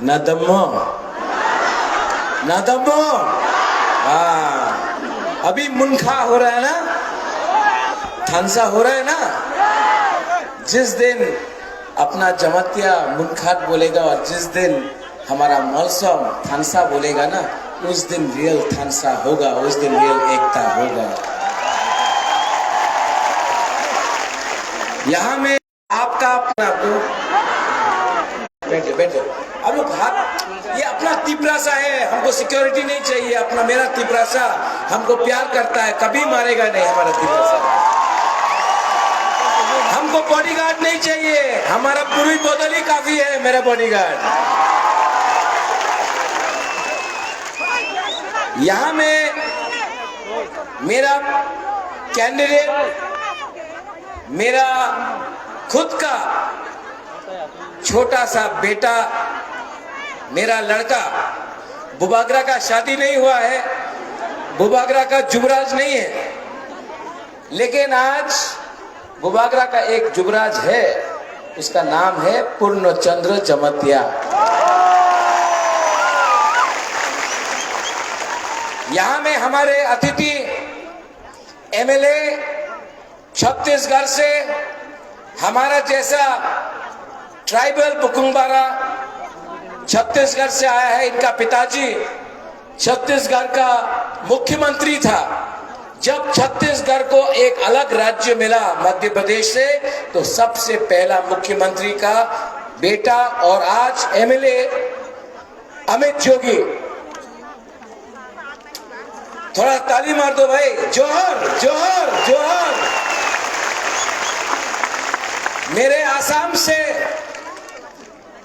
Nadammo? Nadammo? हाँ, अभी मुनखा हो रहा है ना? थानसा हो रहा है ना? जिस दिन अपना जमातिया मुनखात बोलेगा और जिस दिन हमारा मलसम थानसा बोलेगा ना, उस दिन रियल थानसा होगा, उस दिन रियल एकता होगा। यहाँ में आपका अपना को, बैठ जाओ, बैठ जाओ। अब लोग हाथ, ये अपना तिपरासा है, हमको सिक्योरिटी नहीं चाहिए, अपना मेरा तिपरासा हमको प्यार करता है, कभी मारेगा नहीं हमारा तिपरासा। हमको बॉडीगार्ड नहीं चाहिए, हमारा पुरुई बदल ही काफी है मेरा बॉडीगार्ड। यहाँ में मेरा कैंडिडेट, मेरा खुद का छोटा सा बेटा, मेरा लड़का, बुबागरा का शादी नहीं हुआ है, बुबागरा का जुबराज नहीं है, लेकिन आज बुबागरा का एक जुबराज है, उसका नाम है पूर्णचंद्र जमतिया। यहाँ में हमारे अतिथि एमएलए छत्तीसगढ़ से हमारा जैसा ट्राइबल बुकुंगबारा छत्तीसगढ़ से आया है। इनका पिताजी छत्तीसगढ़ का मुख्यमंत्री था। जब छत्तीसगढ़ को एक अलग राज्य मिला मध्य प्रदेश से, तो सबसे पहला मुख्यमंत्री का बेटा और आज एमएलए अमित जोगी। थोड़ा ताली मार दो भाई। जोहार, जोहार, जोहार। मेरे आसाम से,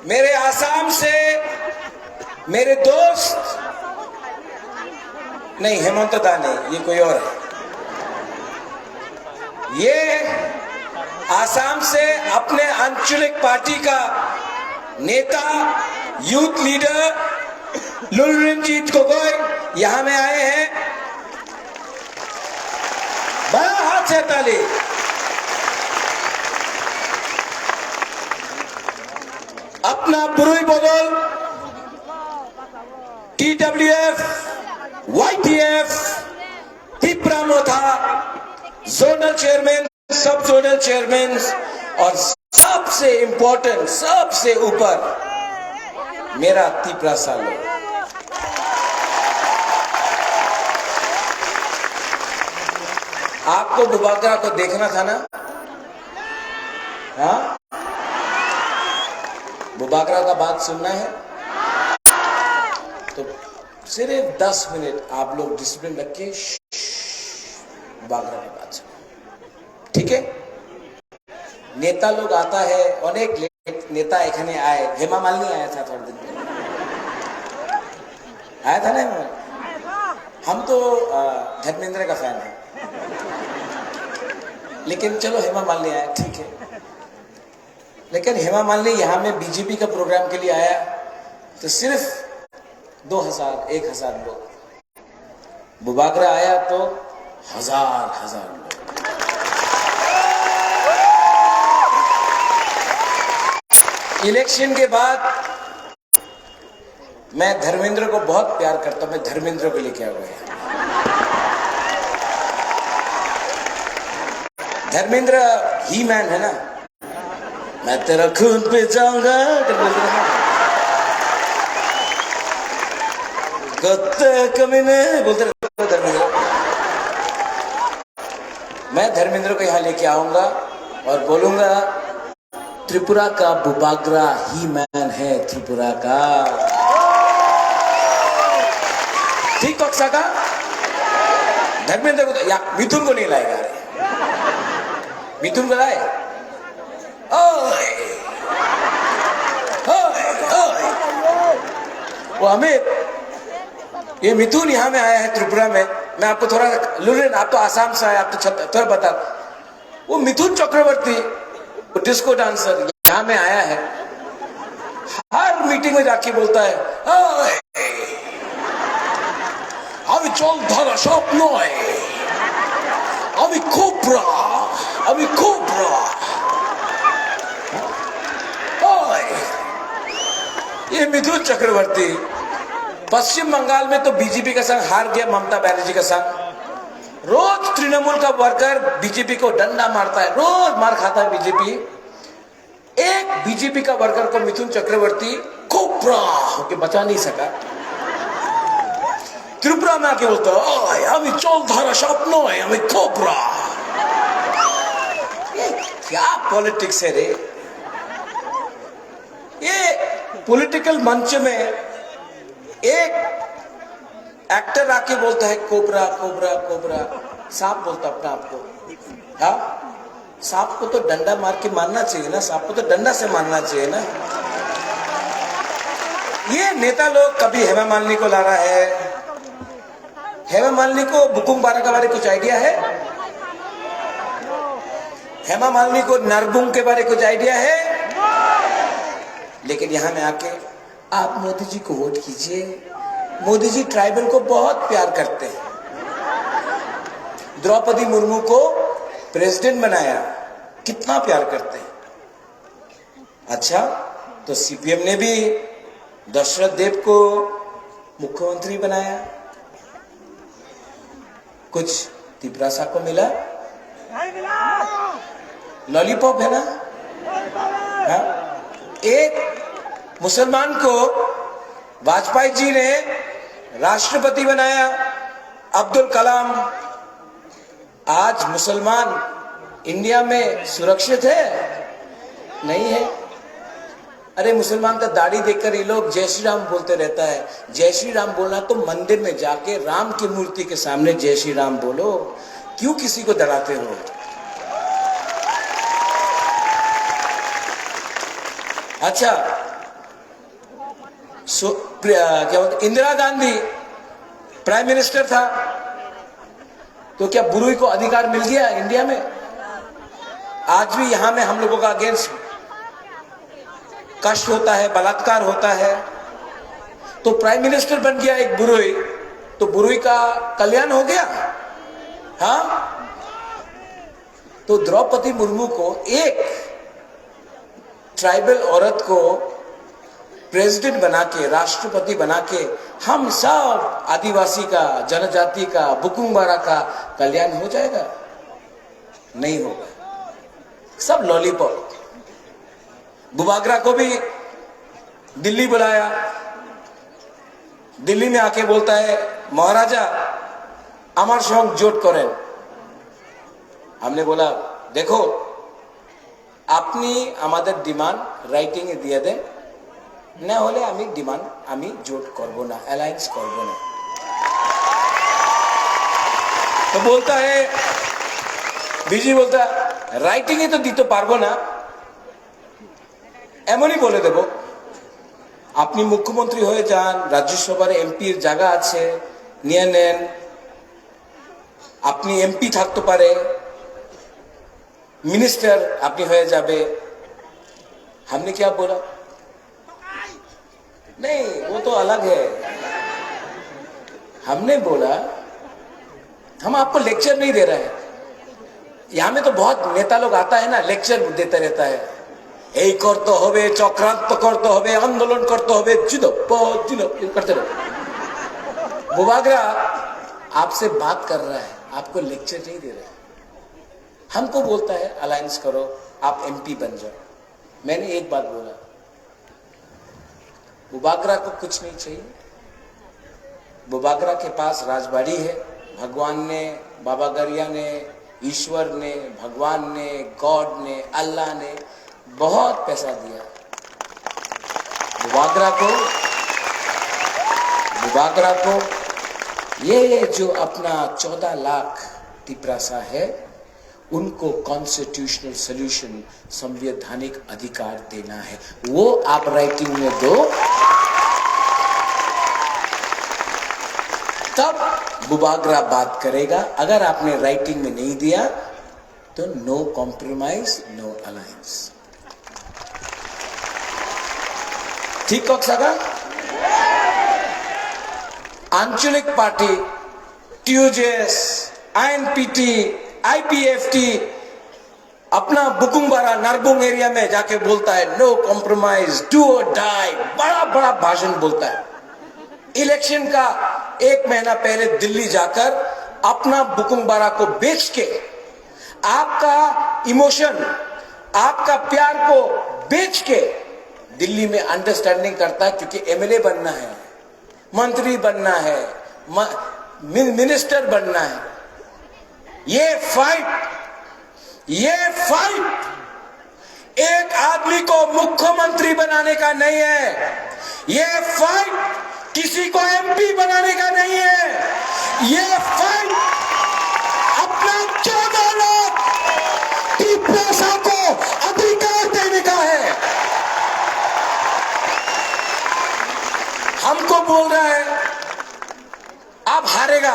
मेरे आसाम से मेरे दोस्त, नहीं, हेमंत दा नहीं, ये कोई और है। ये आसाम से अपने आंचलिक पार्टी का नेता, यूथ लीडर लुलरंजीत गोगोई यहाँ में आए हैं। बड़ा हाथ से ताली। अपना पुरुई बदल, टीडब्ल्यूएफ, वाईटीएफ, तिपरा मोथा, जोनल चेयरमैन, सब जोनल चेयरमैन और सबसे इंपॉर्टेंट, सबसे ऊपर मेरा तिपरा सालो। आपको बुबागरा को देखना था ना? हाँ, बुबागरा का बात सुनना है तो सिर्फ दस मिनट आप लोग डिसिप्लिन रख के बुबागरा की बात सुनो, ठीक है? नेता लोग आता है, अनेक ले-, नेता এখানে आए, हेमा मालिनी आया था थोड़े दिन पहले। आया था ना हेमा मालिनी? हम तो, अ, धर्मेंद्र का फैन है, लेकिन चलो हेमा मालिनी आया, ठीक है। लेकिन हेमा मालिनी यहाँ में बीजेपी का प्रोग्राम के लिए आया तो सिर्फ दो हज़ार, एक हज़ार लोग, बुबागरा आया तो हजार हजार लोग। इलेक्शन के बाद मैं धर्मेंद्र को बहुत प्यार करता हूं, मैं धर्मेंद्र को लेके आ गया। धर्मेंद्र ही मैन है ना, मैं तेरा खून पे जाऊंगा, करके बोलते रहता है। कुत्ते कमीने बोलते रहता है धर्मेंद्र। मैं धर्मेंद्र को यहाँ लेके आऊंगा और बोलूंगा, त्रिपुरा का बुबागरा ही मैन है त्रिपुरा का। ठीक कक्सा का धर्मेंद्र को तो, या, मिथुन को नहीं लाएगा रे। मिथुन को लाए? अमित, ये मिथुन यहाँ में आया है त्रिपुरा में। मैं आपको थोड़ा, लुलिन, आप तो आसाम से आए, आप तो छत-, थोड़ा बता। वो मिथुन चक्रवर्ती, वो डिस्को डांसर यहाँ में आया है। हर मीटिंग में जाके बोलता है, "ओए, अभी चल धारा शॉप नॉय, अभी कोबरा, अभी कोबरा।" ओए, ये मिथुन चक्रवर्ती पश्चिम बंगाल में तो बीजेपी का संग हार गया, ममता बनर्जी का संग। रोज तृणमूल का वर्कर बीजेपी को डंडा मारता है, रोज मार खाता है बीजेपी। एक बीजेपी का वर्कर को मिथुन चक्रवर्ती कोबरा होके बचा नहीं सका। त्रिपुरा में आके बोलता है, "ओए, अभी चल धारा शॉप नॉय, अभी कोबरा।" ये क्या पॉलिटिक्स है रे? ये पॉलिटिकल मंच में एक एक्टर आके बोलता है, "कोबरा, कोबरा, कोबरा।" सांप बोलता अपने आप को। हाँ, सांप को तो डंडा मार के मारना चाहिए ना, सांप को तो डंडा से मारना चाहिए ना। ये नेता लोग कभी हेमा मालिनी को ला रहा है। हेमा मालिनी को बुकुम बारा के बारे कुछ आइडिया है? हेमा मालिनी को नरबुंग के बारे कुछ आइडिया है? लेकिन यहाँ में आके आप मोदी जी को वोट कीजिए। मोदी जी ट्राइबल को बहुत प्यार करते हैं। द्रौपदी मुर्मू को प्रेसिडेंट बनाया, कितना प्यार करते हैं। अच्छा, तो सीपीएम ने भी दशरथ देव को मुख्यमंत्री बनाया। कुछ तिपरासा को मिला? लॉलीपॉप है ना? हाँ? एक मुसलमान को वाजपेयी जी ने राष्ट्रपति बनाया, अब्दुल कलाम। आज मुसलमान इंडिया में सुरक्षित है? नहीं है। अरे, मुसलमान का दाढ़ी देखकर ये लोग जय श्री राम बोलते रहता है। जय श्री राम बोलना तो मंदिर में जाके राम की मूर्ति के सामने जय श्री राम बोलो, क्यों किसी को डराते हो? अच्छा, सो, प्रिया, क्या बोलते, इंदिरा गांधी प्राइम मिनिस्टर था, तो क्या बुरुई को अधिकार मिल गया इंडिया में? आज भी यहाँ में हम लोगों का अगेंस्ट कष्ट होता है, बलात्कार होता है, तो प्राइम मिनिस्टर बन गया एक बुरुई, तो बुरुई का कल्याण हो गया? हाँ। तो द्रौपदी मुर्मू को, एक ट्राइबल औरत को प्रेसिडेंट बना के, राष्ट्रपति बना के हम सब आदिवासी का, जनजाति का, बुकुंग बारा का कल्याण हो जाएगा? नहीं होगा। सब लॉलीपॉप। बुबागरा को भी दिल्ली बुलाया, दिल्ली में आके बोलता है, "महाराजा, আমার সঙ্গে জোট করেন।" हमने बोला, "देखो, আপনি আমাদের ডিমান্ড রাইটিং এ দিয়ে দেন, না হলে আমি ডিমান্ড, আমি জোট করব না, অ্যালায়েন্স করব না।" तो बोलता है, बीजी बोलता, "রাইটিং এ তো দিতে পারবো না, এমনই বলে দেব, আপনি মুখ্যমন্ত্রী হয়ে যান, রাজ্যসভার এমপির জায়গা আছে, নিয়ে নেন, আপনি এমপি থাকতে পারে, মিনিস্টার আপনি হয়ে যাবে।" हमने क्या बोला? नहीं, वो तो अलग है। हमने बोला, हम आपको लेक्चर नहीं दे रहे हैं। यहाँ में तो बहुत नेता लोग आता है ना, लेक्चर देता रहता है, "এই করতে হবে, চক্রান্ত করতে হবে, আন্দোলন করতে হবে, জিন্দাবাদ, জিন্দাবাদ", ये करते रहो। बुबागरा आपसे बात कर रहा है, आपको लेक्चर नहीं दे रहा है। हमको बोलता है, "अलायंस करो, आप एमपी बन जाओ।" मैंने एक बात बोला, बुबागरा को कुछ नहीं चाहिए। बुबागरा के पास राजबाड़ी है। भगवान ने, बाबा गरिया ने, ईश्वर ने, भगवान ने, गॉड ने, अल्लाह ने बहुत पैसा दिया बुबागरा को। बुबागरा को ये जो अपना चौदह लाख तिपरासा है, उनको कॉन्स्टिट्यूशनल सॉल्यूशन, संवैधानिक अधिकार देना है, वो आप राइटिंग में दो। पूर्वाग्रह बात करेगा। अगर आपने राइटिंग में नहीं दिया तो no compromise, no alliance। ठीक कह सका? आंचलिक पार्टी, टीयूजेएस, आईएनपीटी, आईपीएफटी, अपना बुकुंगबारा नरबुंग एरिया में जाके बोलता है, "No compromise, do or die।" बड़ा बड़ा भाषण बोलता है। इलेक्शन का एक महीना पहले दिल्ली जाकर अपना बुकुंगबारा को बेच के, आपका इमोशन, आपका प्यार को बेच के दिल्ली में अंडरस्टैंडिंग करता है, क्योंकि एमएलए बनना है, मंत्री बनना है, म-, मिन-, मिनिस्टर बनना है। ये फाइट, ये फाइट एक आदमी को मुख्यमंत्री बनाने का नहीं है। ये फाइट किसी को एमपी बनाने का नहीं है। ये फाइट अपना चौदह लाख टिप्पो को अधिकार देने का है। हमको बोल रहा है, "आप हारेगा,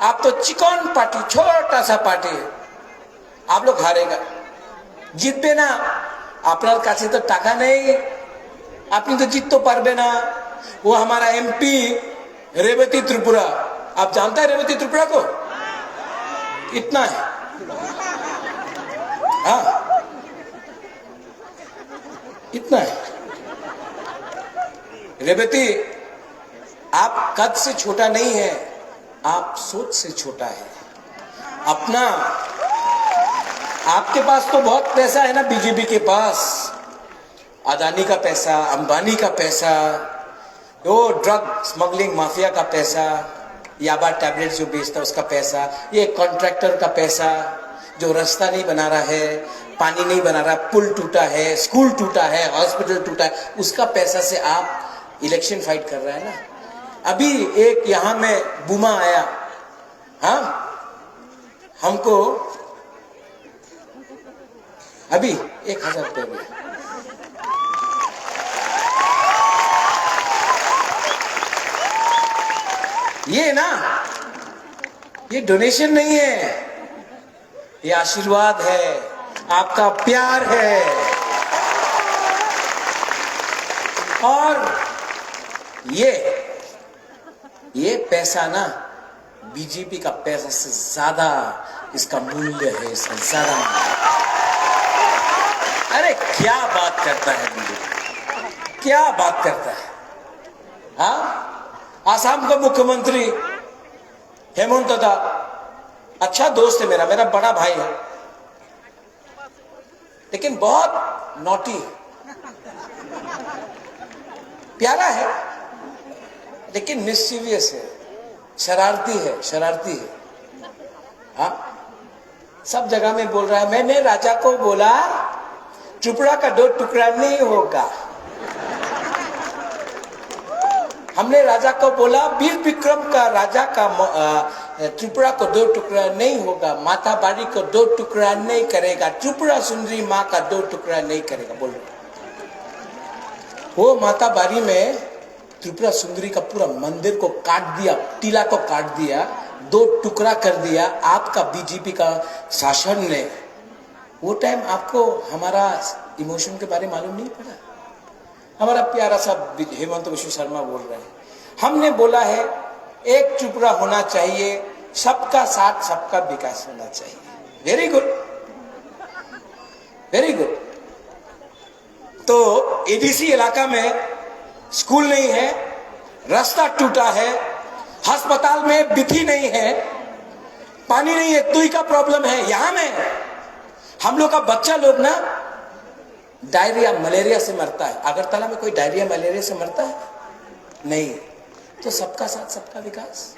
आप तो चिकन पार्टी, छोटा सा पार्टी है, आप लोग हारेगा, जीतबे ना, আপনার কাছে তো টাকা নেই, আপনি তো জিততে পারবে না।" वो हमारा एमपी रेवती त्रिपुरा, आप जानता है रेवती त्रिपुरा को? इतना है। हाँ, इतना है। रेवती, आप कद से छोटा नहीं है, आप सोच से छोटा है। अपना, आपके पास तो बहुत पैसा है ना बीजेपी के पास, अदानी का पैसा, अंबानी का पैसा, वो ड्रग स्मगलिंग माफिया का पैसा, याबा टैबलेट जो बेचता उसका पैसा, ये कॉन्ट्रैक्टर का पैसा, जो रास्ता नहीं बना रहा है, पानी नहीं बना रहा, पुल टूटा है, स्कूल टूटा है, हॉस्पिटल टूटा है, उसका पैसा से आप इलेक्शन फाइट कर रहा है ना। अभी एक यहाँ में बुमा आया, हाँ, हमको अभी एक हजार रुपये में। ये ना, ये डोनेशन नहीं है, ये आशीर्वाद है, आपका प्यार है। और ये ये पैसा ना बीजेपी का पैसा से ज्यादा इसका मूल्य है, इसका ज्यादा मूल्य। अरे क्या बात करता है बीजेपी, क्या बात करता है। हाँ, आसाम का मुख्यमंत्री हेमंत दा अच्छा दोस्त है मेरा, मेरा बड़ा भाई है, लेकिन बहुत नॉटी है। प्यारा है, लेकिन मिस्चीवियस है, शरारती है, शरारती है। हाँ, सब जगह में बोल रहा है, "मैंने राजा को बोला, त्रिपुरा का दो टुकड़ा नहीं होगा।" हमने राजा को बोला, वीर विक्रम का राजा का म-, अ, त्रिपुरा को दो टुकड़ा नहीं होगा, माता बारी को दो टुकड़ा नहीं करेगा, त्रिपुरा सुंदरी माँ का दो टुकड़ा नहीं करेगा। बोलो, वो माता बारी में त्रिपुरा सुंदरी का पूरा मंदिर को काट दिया, टीला को काट दिया, दो टुकड़ा कर दिया आपका बीजेपी का शासन ने। वो टाइम आपको हमारा इमोशन के बारे में मालूम नहीं पड़ा? हमारा प्यारा सा बि-, हेमंत विश्व शर्मा बोल रहे हैं, हमने बोला है एक त्रिपुरा होना चाहिए, सबका साथ सबका विकास होना चाहिए। Very good, very good. तो एडीसी इलाका में स्कूल नहीं है, रास्ता टूटा है, अस्पताल में बिथी नहीं है, पानी नहीं है, तुई का प्रॉब्लम है। यहाँ में हम लोग का बच्चा लोग ना डायरिया, मलेरिया से मरता है। अगरतला में कोई डायरिया, मलेरिया से मरता है? नहीं। तो सबका साथ, सबका विकास।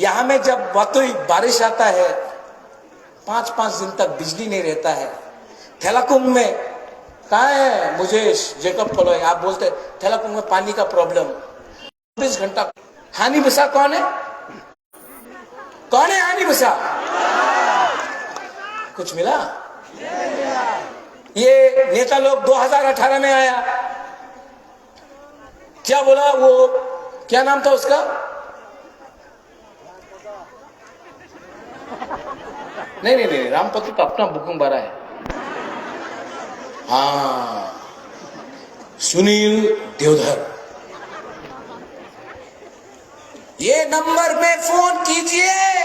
यहाँ में जब वातुई बारिश आता है, पाँच, पाँच दिन तक बिजली नहीं रहता है। थेलाकुंग में कहाँ है मुजेश जेकब कलोई? आप बोलते, "थेलाकुंग में पानी का प्रॉब्लम।" चौबीस घंटा। हानि बसा कौन है? कौन है हानि बसा? कुछ मिला? ये नेता लोग दो हज़ार अठारह में आया, क्या बोला वो, क्या नाम था उसका? नहीं नहीं नहीं, रामपति तो अपना बुकिंग भरा है। हाँ, सुनील देवधर, ये नंबर में फोन कीजिए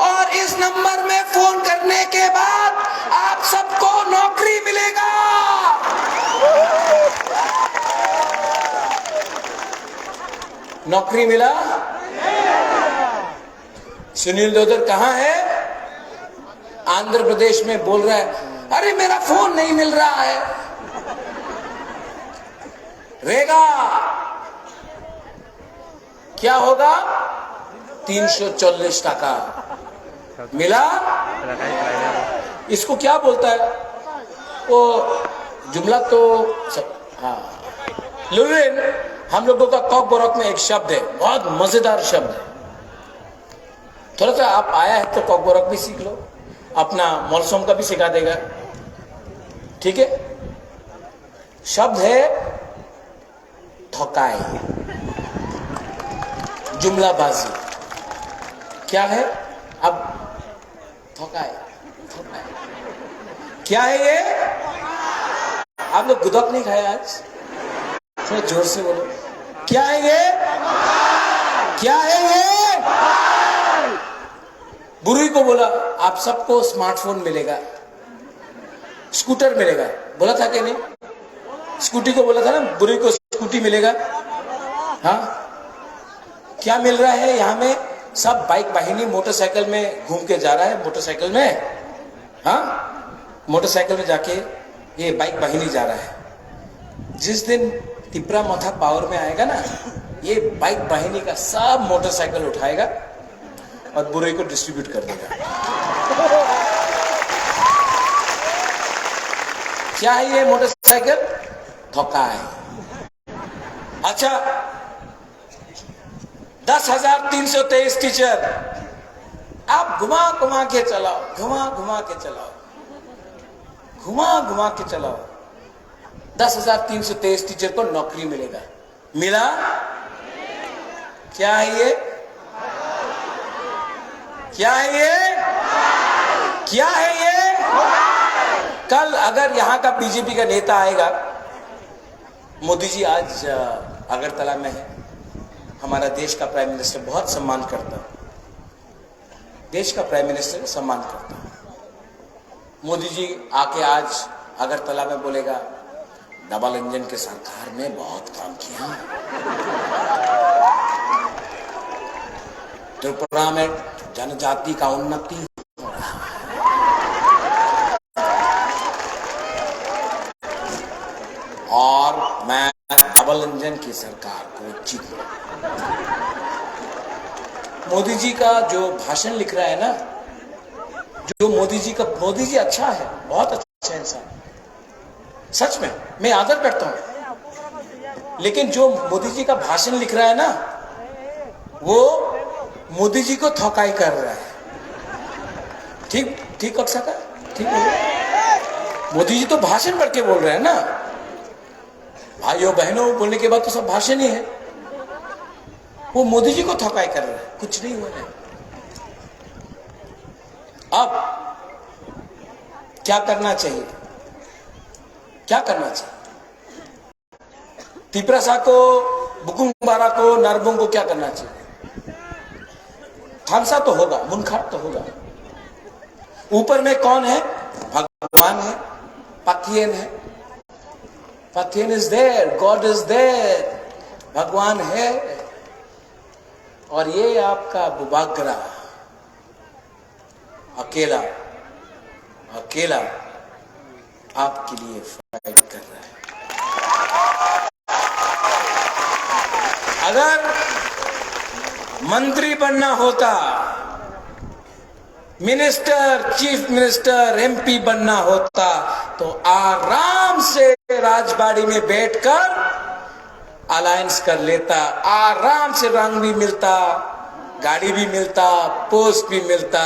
और इस नंबर में फोन करने के बाद आप सबको नौकरी मिलेगा। नौकरी मिला? सुनील देवधर कहाँ है? आंध्र प्रदेश में बोल रहा है, "अरे, मेरा फोन नहीं मिल रहा है।" रेगा, क्या होगा? तीन सौ चालीस टाका मिला। इसको क्या बोलता है वो जुमला? तो हाँ, लुरिन, हम लोगों का कॉकबोरक में एक शब्द है, बहुत मजेदार शब्द है। थोड़ा सा आप आया है तो कॉकबोरक भी सीख लो, अपना मौलसम का भी सिखा देगा। ठीक है, शब्द है थकाई, जुमलाबाजी। क्या है? अब थकाई, थकाई क्या है ये? आप लोग गुदक नहीं खाए आज? थोड़ा जोर से बोलो, क्या है ये? क्या है ये? बुरुई को बोला, आप सबको स्मार्टफोन मिलेगा, स्कूटर मिलेगा, बोला था कि नहीं? स्कूटी को बोला था ना, बुरुई को स्कूटी मिलेगा। हाँ, क्या मिल रहा है यहाँ में? सब बाइक वाहिनी मोटरसाइकिल में घूम के जा रहा है, मोटरसाइकिल में। हाँ, मोटरसाइकिल में जाके ये बाइक वाहिनी जा रहा है। जिस दिन तिपरा मथा पावर में आएगा ना, ये बाइक वाहिनी का सब मोटरसाइकिल उठाएगा और बुरुई को डिस्ट्रीब्यूट कर देगा। क्या है ये मोटरसाइकिल? थकाई। अच्छा, दस हजार तीन सौ तेईस टीचर, आप घुमा घुमा के चलाओ, घुमा घुमा के चलाओ, घुमा घुमा के चलाओ। दस हजार तीन सौ तेईस टीचर को नौकरी मिलेगा। मिला? क्या है ये? क्या है ये? क्या है ये? कल अगर यहाँ का बीजेपी का नेता आएगा, मोदी जी आज, अ, अगरतला में है, हमारा देश का प्राइम मिनिस्टर बहुत सम्मान करता, देश का प्राइम मिनिस्टर सम्मान करता। मोदी जी आके आज अगरतला में बोलेगा, "डबल इंजन की सरकार ने बहुत काम किया, त्रिपुरा में जनजाति का उन्नति हो रहा है और मैं डबल इंजन की सरकार को जीतूंगा।" मोदी जी का जो भाषण लिख रहा है ना, जो मोदी जी का, मोदी जी अच्छा है, बहुत अच्छा इंसान, सच में मैं आदर करता हूँ, लेकिन जो मोदी जी का भाषण लिख रहा है ना, वो मोदी जी को थकाई कर रहा है। ठीक, ठीक कर सका, ठीक है। मोदी जी तो भाषण करके बोल रहे हैं ना, भाइयों बहनों बोलने के बाद तो सब भाषण ही है। वो मोदी जी को थकाई कर रहा है, कुछ नहीं हुआ है। अब क्या करना चाहिए? क्या करना चाहिए? तिपरासा को, बुकुंग बारा को, नारबुंग को क्या करना चाहिए? थामसा तो होगा, मुनखार तो होगा। ऊपर में कौन है? भगवान है, पथियन है। पथियन is there, God is there, भगवान है। और ये आपका बुबागरा अकेला, अकेला आपके लिए फाइट कर रहा है। अगर मंत्री बनना होता, मिनिस्टर, चीफ मिनिस्टर, एमपी बनना होता, तो आराम से राजबाड़ी में बैठकर अलायंस कर लेता, आराम से रंग भी मिलता, गाड़ी भी मिलता, पोस्ट भी मिलता,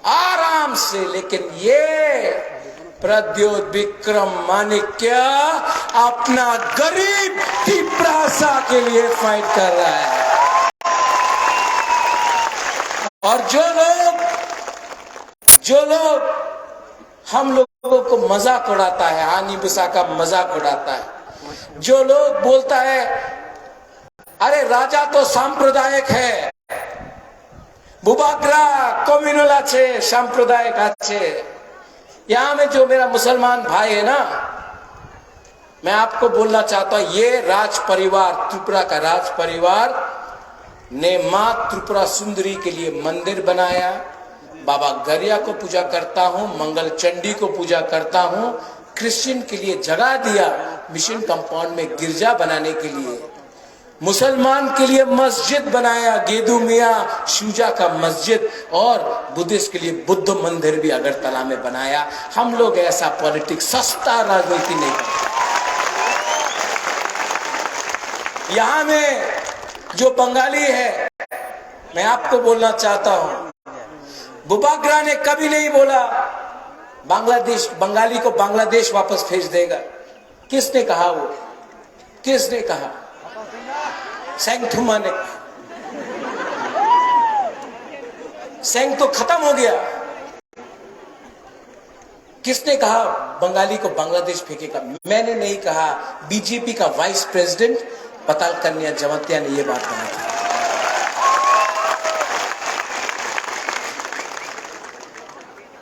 आराम से। लेकिन ये प्रद्योत विक्रम माणिक्य अपना गरीब तिपरासा के लिए फाइट कर रहा है। और जो लोग जो लोग हम लोगों को मजाक उड़ाता है, हानि बुसा का मजाक उड़ाता है, जो लोग बोलता है, "अरे, राजा तो सांप्रदायिक है, बुबाग्रा कम्युनल আছে, सांप्रदायिक আছে।" यहाँ में जो मेरा मुसलमान भाई है ना, मैं आपको बोलना चाहता हूं, ये राज परिवार, त्रिपुरा का राज परिवार ने माँ त्रिपुरा सुंदरी के लिए मंदिर बनाया, बाबा गरिया को पूजा करता हूँ, मंगल चंडी को पूजा करता हूँ, क्रिश्चियन के लिए जगह दिया, मिशन कंपाउंड में गिरजा बनाने के लिए, मुसलमान के लिए मस्जिद बनाया, गेदू मियाँ शुजा का मस्जिद, और बुद्धिस्ट के लिए बुद्ध मंदिर भी अगरतला में बनाया। हम लोग ऐसा पॉलिटिक्स, सस्ता राजनीति नहीं करते। यहाँ में जो बंगाली है, मैं आपको बोलना चाहता हूँ, बुबाग्रा ने कभी नहीं बोला बांग्लादेश, बंगाली को बांग्लादेश वापस भेज देगा। किसने कहा वो? किसने कहा? सेंग थुमा ने कहा। सेंग तो खत्म हो गया। किसने कहा बंगाली को बांग्लादेश फेंकेगा? मैंने नहीं कहा, बीजेपी का वाइस प्रेसिडेंट पताल कन्या जमातिया ने ये बात कहा था।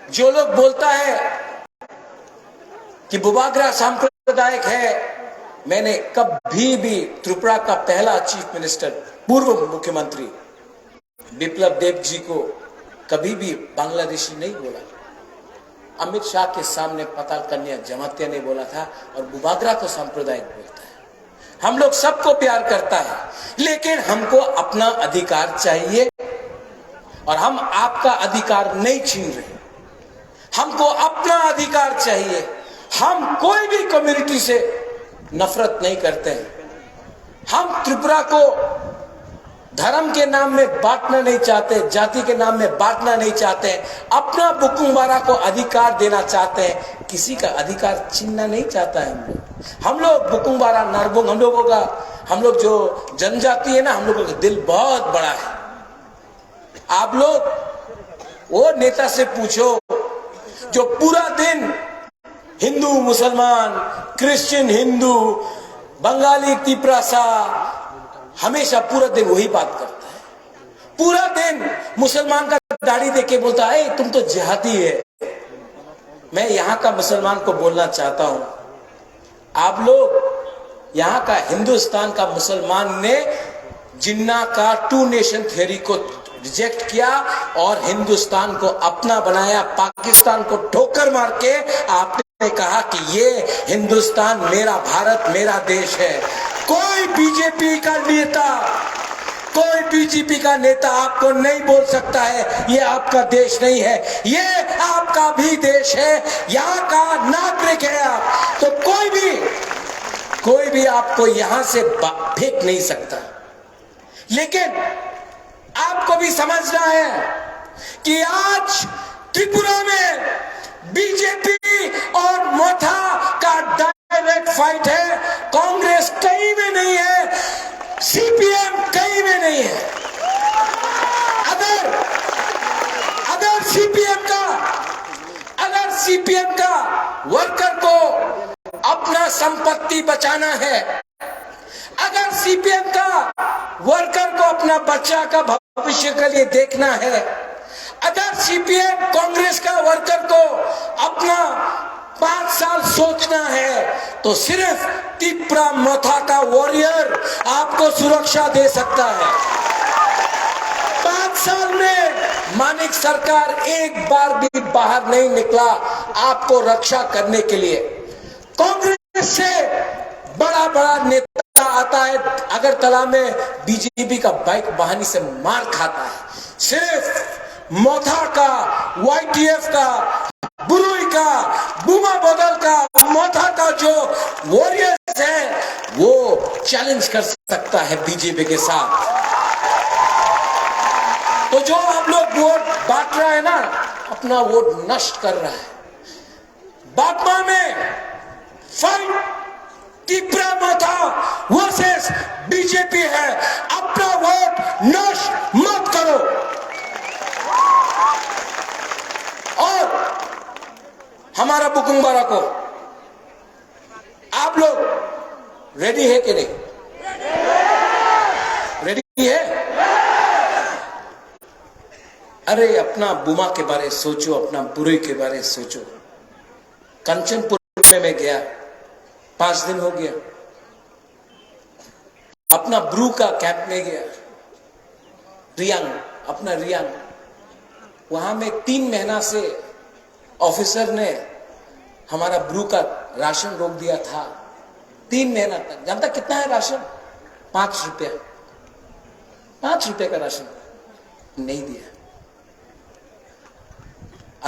जो लोग बोलता है कि बुबाग्रा सांप्रदायिक है, मैंने कभी भी, त्रिपुरा का पहला चीफ मिनिस्टर, पूर्व मुख्यमंत्री बिप्लब देब जी को कभी भी बांग्लादेशी नहीं बोला। अमित शाह के सामने पताल कन्या जमातिया ने बोला था और बुबाग्रा को सांप्रदायिक बोलता है। हम लोग सबको प्यार करता है, लेकिन हमको अपना अधिकार चाहिए और हम आपका अधिकार नहीं छीन रहे। हमको अपना अधिकार चाहिए। हम कोई भी कम्युनिटी से नफरत नहीं करते हैं। हम त्रिपुरा को धर्म के नाम में बांटना नहीं चाहते, जाति के नाम में बांटना नहीं चाहते, अपना बुकुंबारा को अधिकार देना चाहते हैं। किसी का अधिकार छीनना नहीं चाहता है हम लोग। हम लोग बुकुंबारा, नारबुंग, हम लोगों का, हम लोग जो जनजाति है ना, हम लोगों का दिल बहुत बड़ा है। आप लोग वो नेता से पूछो जो पूरा दिन हिंदू मुसलमान, क्रिश्चियन हिंदू, बंगाली तिपरासा, हमेशा पूरा दिन वही बात करता है। पूरा दिन मुसलमान का दाढ़ी देख के बोलता है, "ए, तुम तो जिहादी है।" मैं यहाँ का मुसलमान को बोलना चाहता हूँ, आप लोग यहाँ का, हिंदुस्तान का मुसलमान ने जिन्ना का टू नेशन थ्योरी को रिजेक्ट किया और हिंदुस्तान को अपना बनाया, पाकिस्तान को ठोकर मार के आपने कहा कि ये हिंदुस्तान मेरा, भारत मेरा देश है। कोई बीजेपी का नेता, कोई बीजेपी का नेता आपको नहीं बोल सकता है ये आपका देश नहीं है, ये आपका भी देश है, यहाँ का नागरिक है आप। तो कोई भी, कोई भी आपको यहाँ से बा-, फेंक नहीं सकता। लेकिन आपको भी समझना है कि आज त्रिपुरा में बीजेपी और मथा का डायरेक्ट फाइट है। कांग्रेस कहीं में नहीं है, सीपीएम कहीं में नहीं है। अगर, अगर सीपीएम का, अगर सीपीएम का वर्कर को अपना संपत्ति बचाना है, अगर सीपीएम का वर्कर को अपना बच्चा का भविष्य के लिए देखना है, अगर सीपीएम कांग्रेस का वर्कर को अपना पांच साल सोचना है, तो सिर्फ तिपरा मथा का वॉरियर आपको सुरक्षा दे सकता है। पांच साल में मानिक सरकार एक बार भी बाहर नहीं निकला आपको रक्षा करने के लिए। कांग्रेस से बड़ा बड़ा नेता आता है, अगरतला में बीजेपी का बाइक वाहनी से मार खाता है। सिर्फ मथा का, वाईटीएफ का, बुरुई का, बुमा बदल का, मथा का जो वॉरियर्स है, वो चैलेंज कर सकता है बीजेपी के साथ। तो जो आप लोग वोट बांट रहा है ना, अपना वोट नष्ट कर रहा है। बागमा में फाइट तिपरा मथा वर्सेस बीजेपी है, अपना वोट नष्ट मत करो। और बुकुंग बारा को, आप लोग रेडी है कि नहीं? रेडी है? अरे, अपना बुमा के बारे सोचो, अपना बुरे के बारे सोचो। कंचनपुर में मैं गया, पांच दिन हो गया। अपना ब्रू का कैंप में गया, रियांग, अपना रियांग, वहां में तीन महीना से ऑफिसर ने हमारा ब्रू का राशन रोक दिया था। तीन महीना तक। जानता कितना है राशन? पांच रुपया। पांच रुपया का राशन नहीं दिया।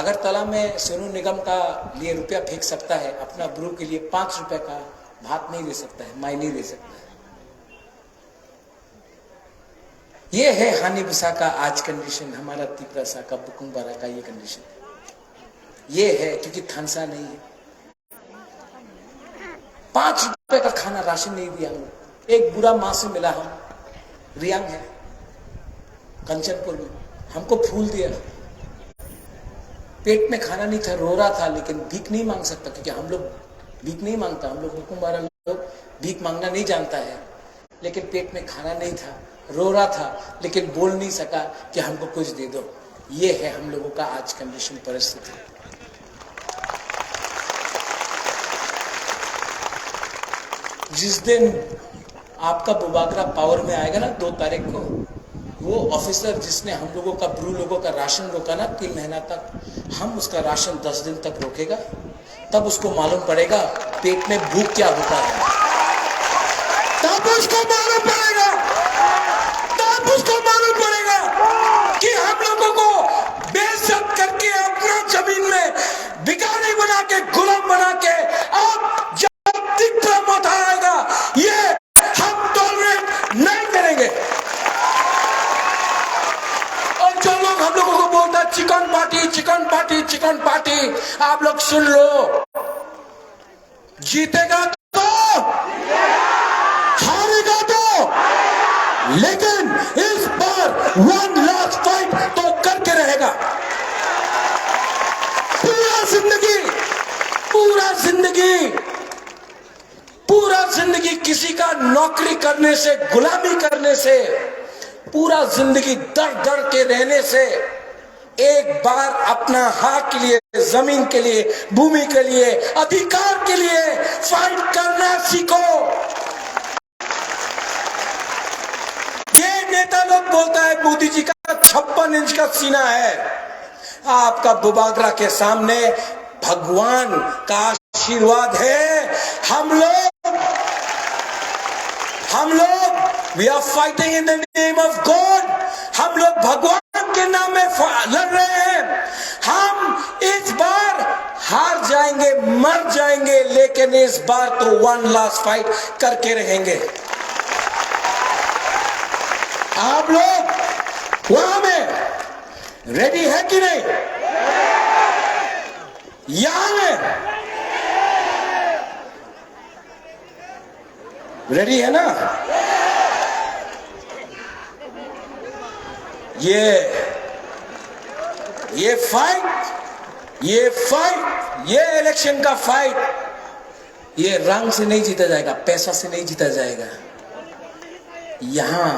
अगरतला में सोनू निगम का लिए रुपया फेंक सकता है, अपना ब्रू के लिए पांच रुपया का भात नहीं दे सकता है, माई नहीं दे सकता है। ये है हानी बुसा का आज कंडीशन, हमारा तिपरासा का, बुकुंग बारा का ये कंडीशन है। ये है, क्योंकि थानसा नहीं है। पांच रुपए का खाना, राशन नहीं दिया हम लोग। एक बुरा माँ से मिला हम, रियांग है, कंचनपुर में, हमको फूल दिया। पेट में खाना नहीं था, रो रहा था, लेकिन भीख नहीं मांग सकता, क्योंकि हम लोग भीख नहीं मांगता, हम लोग बुकुंग बारा लोग भीख मांगना नहीं जानता है। लेकिन पेट में खाना नहीं था, रो रहा था, लेकिन बोल नहीं सका कि हमको कुछ दे दो। ये है हम लोगों का आज कंडीशन, परिस्थिति। जिस दिन आपका बुबागरा पावर में आएगा ना, दो तारीख को, वो ऑफिसर जिसने हम लोगों का, ब्रू लोगों का राशन रोका ना तीन महीना तक, हम उसका राशन दस दिन तक रोकेगा। तब उसको मालूम पड़ेगा पेट में भूख क्या होता है। तब उसको मालूम पड़ेगा, तब उसको मालूम पड़ेगा कि हम लोगों को बेइज्जत करके अपना जमीन में भिखारी बना के, गुलाम बना के आप जब तिपरा मोथा आएगा, ये हम टॉलरेट नहीं करेंगे। और जो लोग हम लोगों को बोलता है chicken party, chicken party, chicken party, आप लोग सुन लो, जीतेगा तो, हारेगा तो, लेकिन इस बार वन लास्ट फाइट तो करके रहेगा। पूरा जिंदगी, पूरा जिंदगी पूरा जिंदगी किसी का नौकरी करने से, गुलामी करने से, पूरा जिंदगी दर दर के रहने से, एक बार अपना हक के लिए, जमीन के लिए, भूमि के लिए, अधिकार के लिए फाइट करना सीखो। ये नेता लोग बोलता है मोदी जी का छप्पन इंच का सीना है। आपका बुबागरा के सामने भगवान का आशीर्वाद है। हम लोग, हम लोग, we are fighting in the name of God। हम लोग भगवान के नाम में फ-, लड़ रहे हैं। हम इस बार हार जाएंगे, मर जाएंगे, लेकिन इस बार तो वन लास्ट फाइट करके रहेंगे। आप लोग वहां में रेडी है कि नहीं? यहां में रेडी है ना? ये, ये फाइट, ये फाइट, ये इलेक्शन का फाइट, ये रंग से नहीं जीता जाएगा, पैसा से नहीं जीता जाएगा। यहां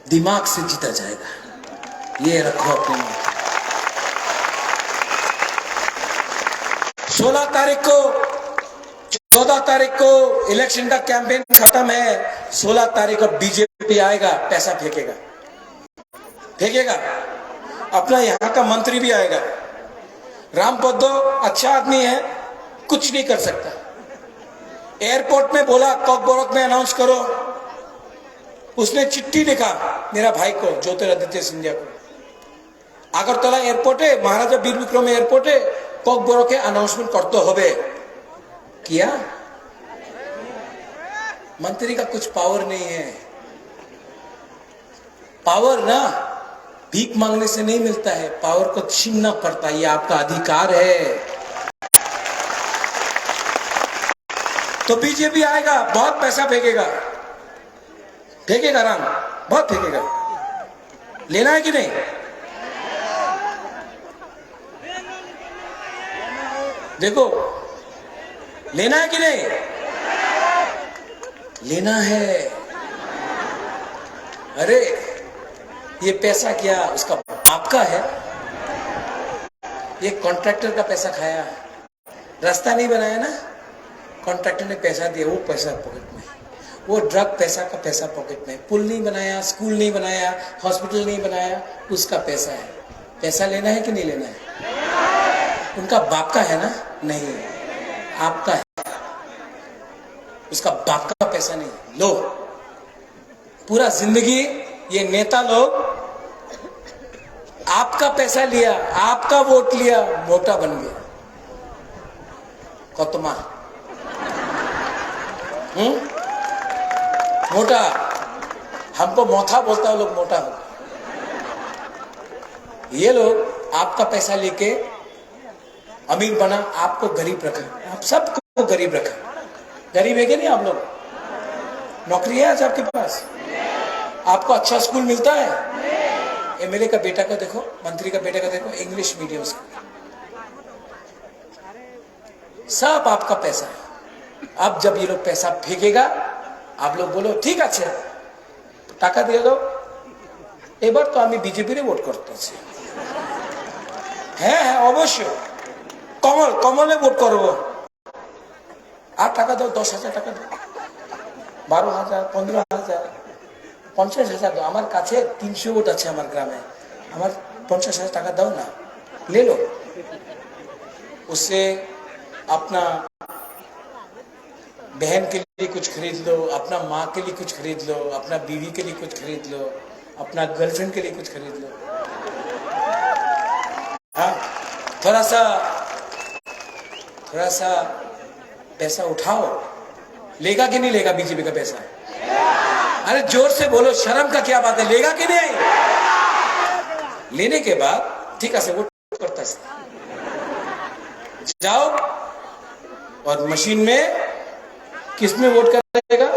दिमाग से जीता जाएगा, ये रखो अपने मन में। सोलह तारीख को, चौदह तारीख को इलेक्शन का कैंपेन खत्म है, सोलह तारीख को बीजेपी आएगा, पैसा फेंकेगा, फेंकेगा। अपना यहाँ का मंत्री भी आएगा। रामपद्दो अच्छा आदमी है, कुछ नहीं कर सकता। एयरपोर्ट में बोला, कॉकबोरक में अनाउंस करो। उसने चिट्ठी लिखा मेरा भाई को, ज्योतिरादित्य सिंधिया को। আগরতলা এয়ারপোর্টে, মহারাজা বীর বিক্রম এয়ারপোর্টে ককবরকে अनाउंसमेंट करते হবে। किया? मंत्री का कुछ पावर नहीं है। पावर ना भीख मांगने से नहीं मिलता है, पावर को छीनना पड़ता है, ये आपका अधिकार है। तो बीजेपी आएगा, बहुत पैसा फेंकेगा, फेंकेगा राम, बहुत फेंकेगा। लेना है कि नहीं? देखो, लेना है कि नहीं? लेना है। अरे, ये पैसा क्या उसका बाप का है? ये कॉन्ट्रैक्टर का पैसा खाया। रास्ता नहीं बनाया ना, कॉन्ट्रैक्टर ने पैसा दिया, वो पैसा पॉकेट में। वो ड्रग पैसा का पैसा पॉकेट में। पुल नहीं बनाया, स्कूल नहीं बनाया, हॉस्पिटल नहीं बनाया, उसका पैसा है। पैसा लेना है कि नहीं लेना है? उनका बाप का है ना? नहीं, आपका है। उसका बाप का पैसा नहीं। लो, पूरा जिंदगी ये नेता लोग आपका पैसा लिया, आपका वोट लिया, मोटा बन गया। कतमा। हम्म? मोटा। हमको मोथा बोलता है, लोग मोटा होता है। ये लोग आपका पैसा लेके अमीर बना, आपको गरीब रखा, आप सबको गरीब रखा। गरीब है क्या नहीं आप लोग? नौकरी है आज आपके पास? आपको अच्छा स्कूल मिलता है? एमएलए का बेटा को देखो, मंत्री का बेटा को देखो, इंग्लिश मीडियम स्कूल। सब आपका पैसा है। अब जब ये लोग पैसा फेंकेगा, आप लोग बोलो, "ठीक আছে, টাকা দিয়ে দাও।" এবার তো আমি বিজেপিরে ভোট করতেছি। হ্যাঁ, হ্যাঁ, অবশ্যই। কমল, কমলে ভোট করব। আর টাকা দাও, দশ হাজার টাকা দাও, বারো হাজার, পনেরো হাজার, পঞ্চাশ হাজার দাও। আমার কাছে তিনশো ভোট আছে আমার গ্রামে, আমার পঞ্চাশ হাজার টাকা দাও না, ले लो। उससे अपना बहन के लिए कुछ खरीद लो, अपना माँ के लिए कुछ खरीद लो, अपना बीवी के लिए कुछ खरीद लो, अपना गर्लफ्रेंड के लिए कुछ खरीद लो। हाँ, थोड़ा सा, थोड़ा सा पैसा उठाओ। लेगा कि नहीं लेगा बीजेपी का पैसा? अरे, जोर से बोलो, शर्म का क्या बात है, लेगा कि नहीं? लेने के बाद, ठीक है, वो करता है। जाओ और मशीन में किस में वोट करेगा?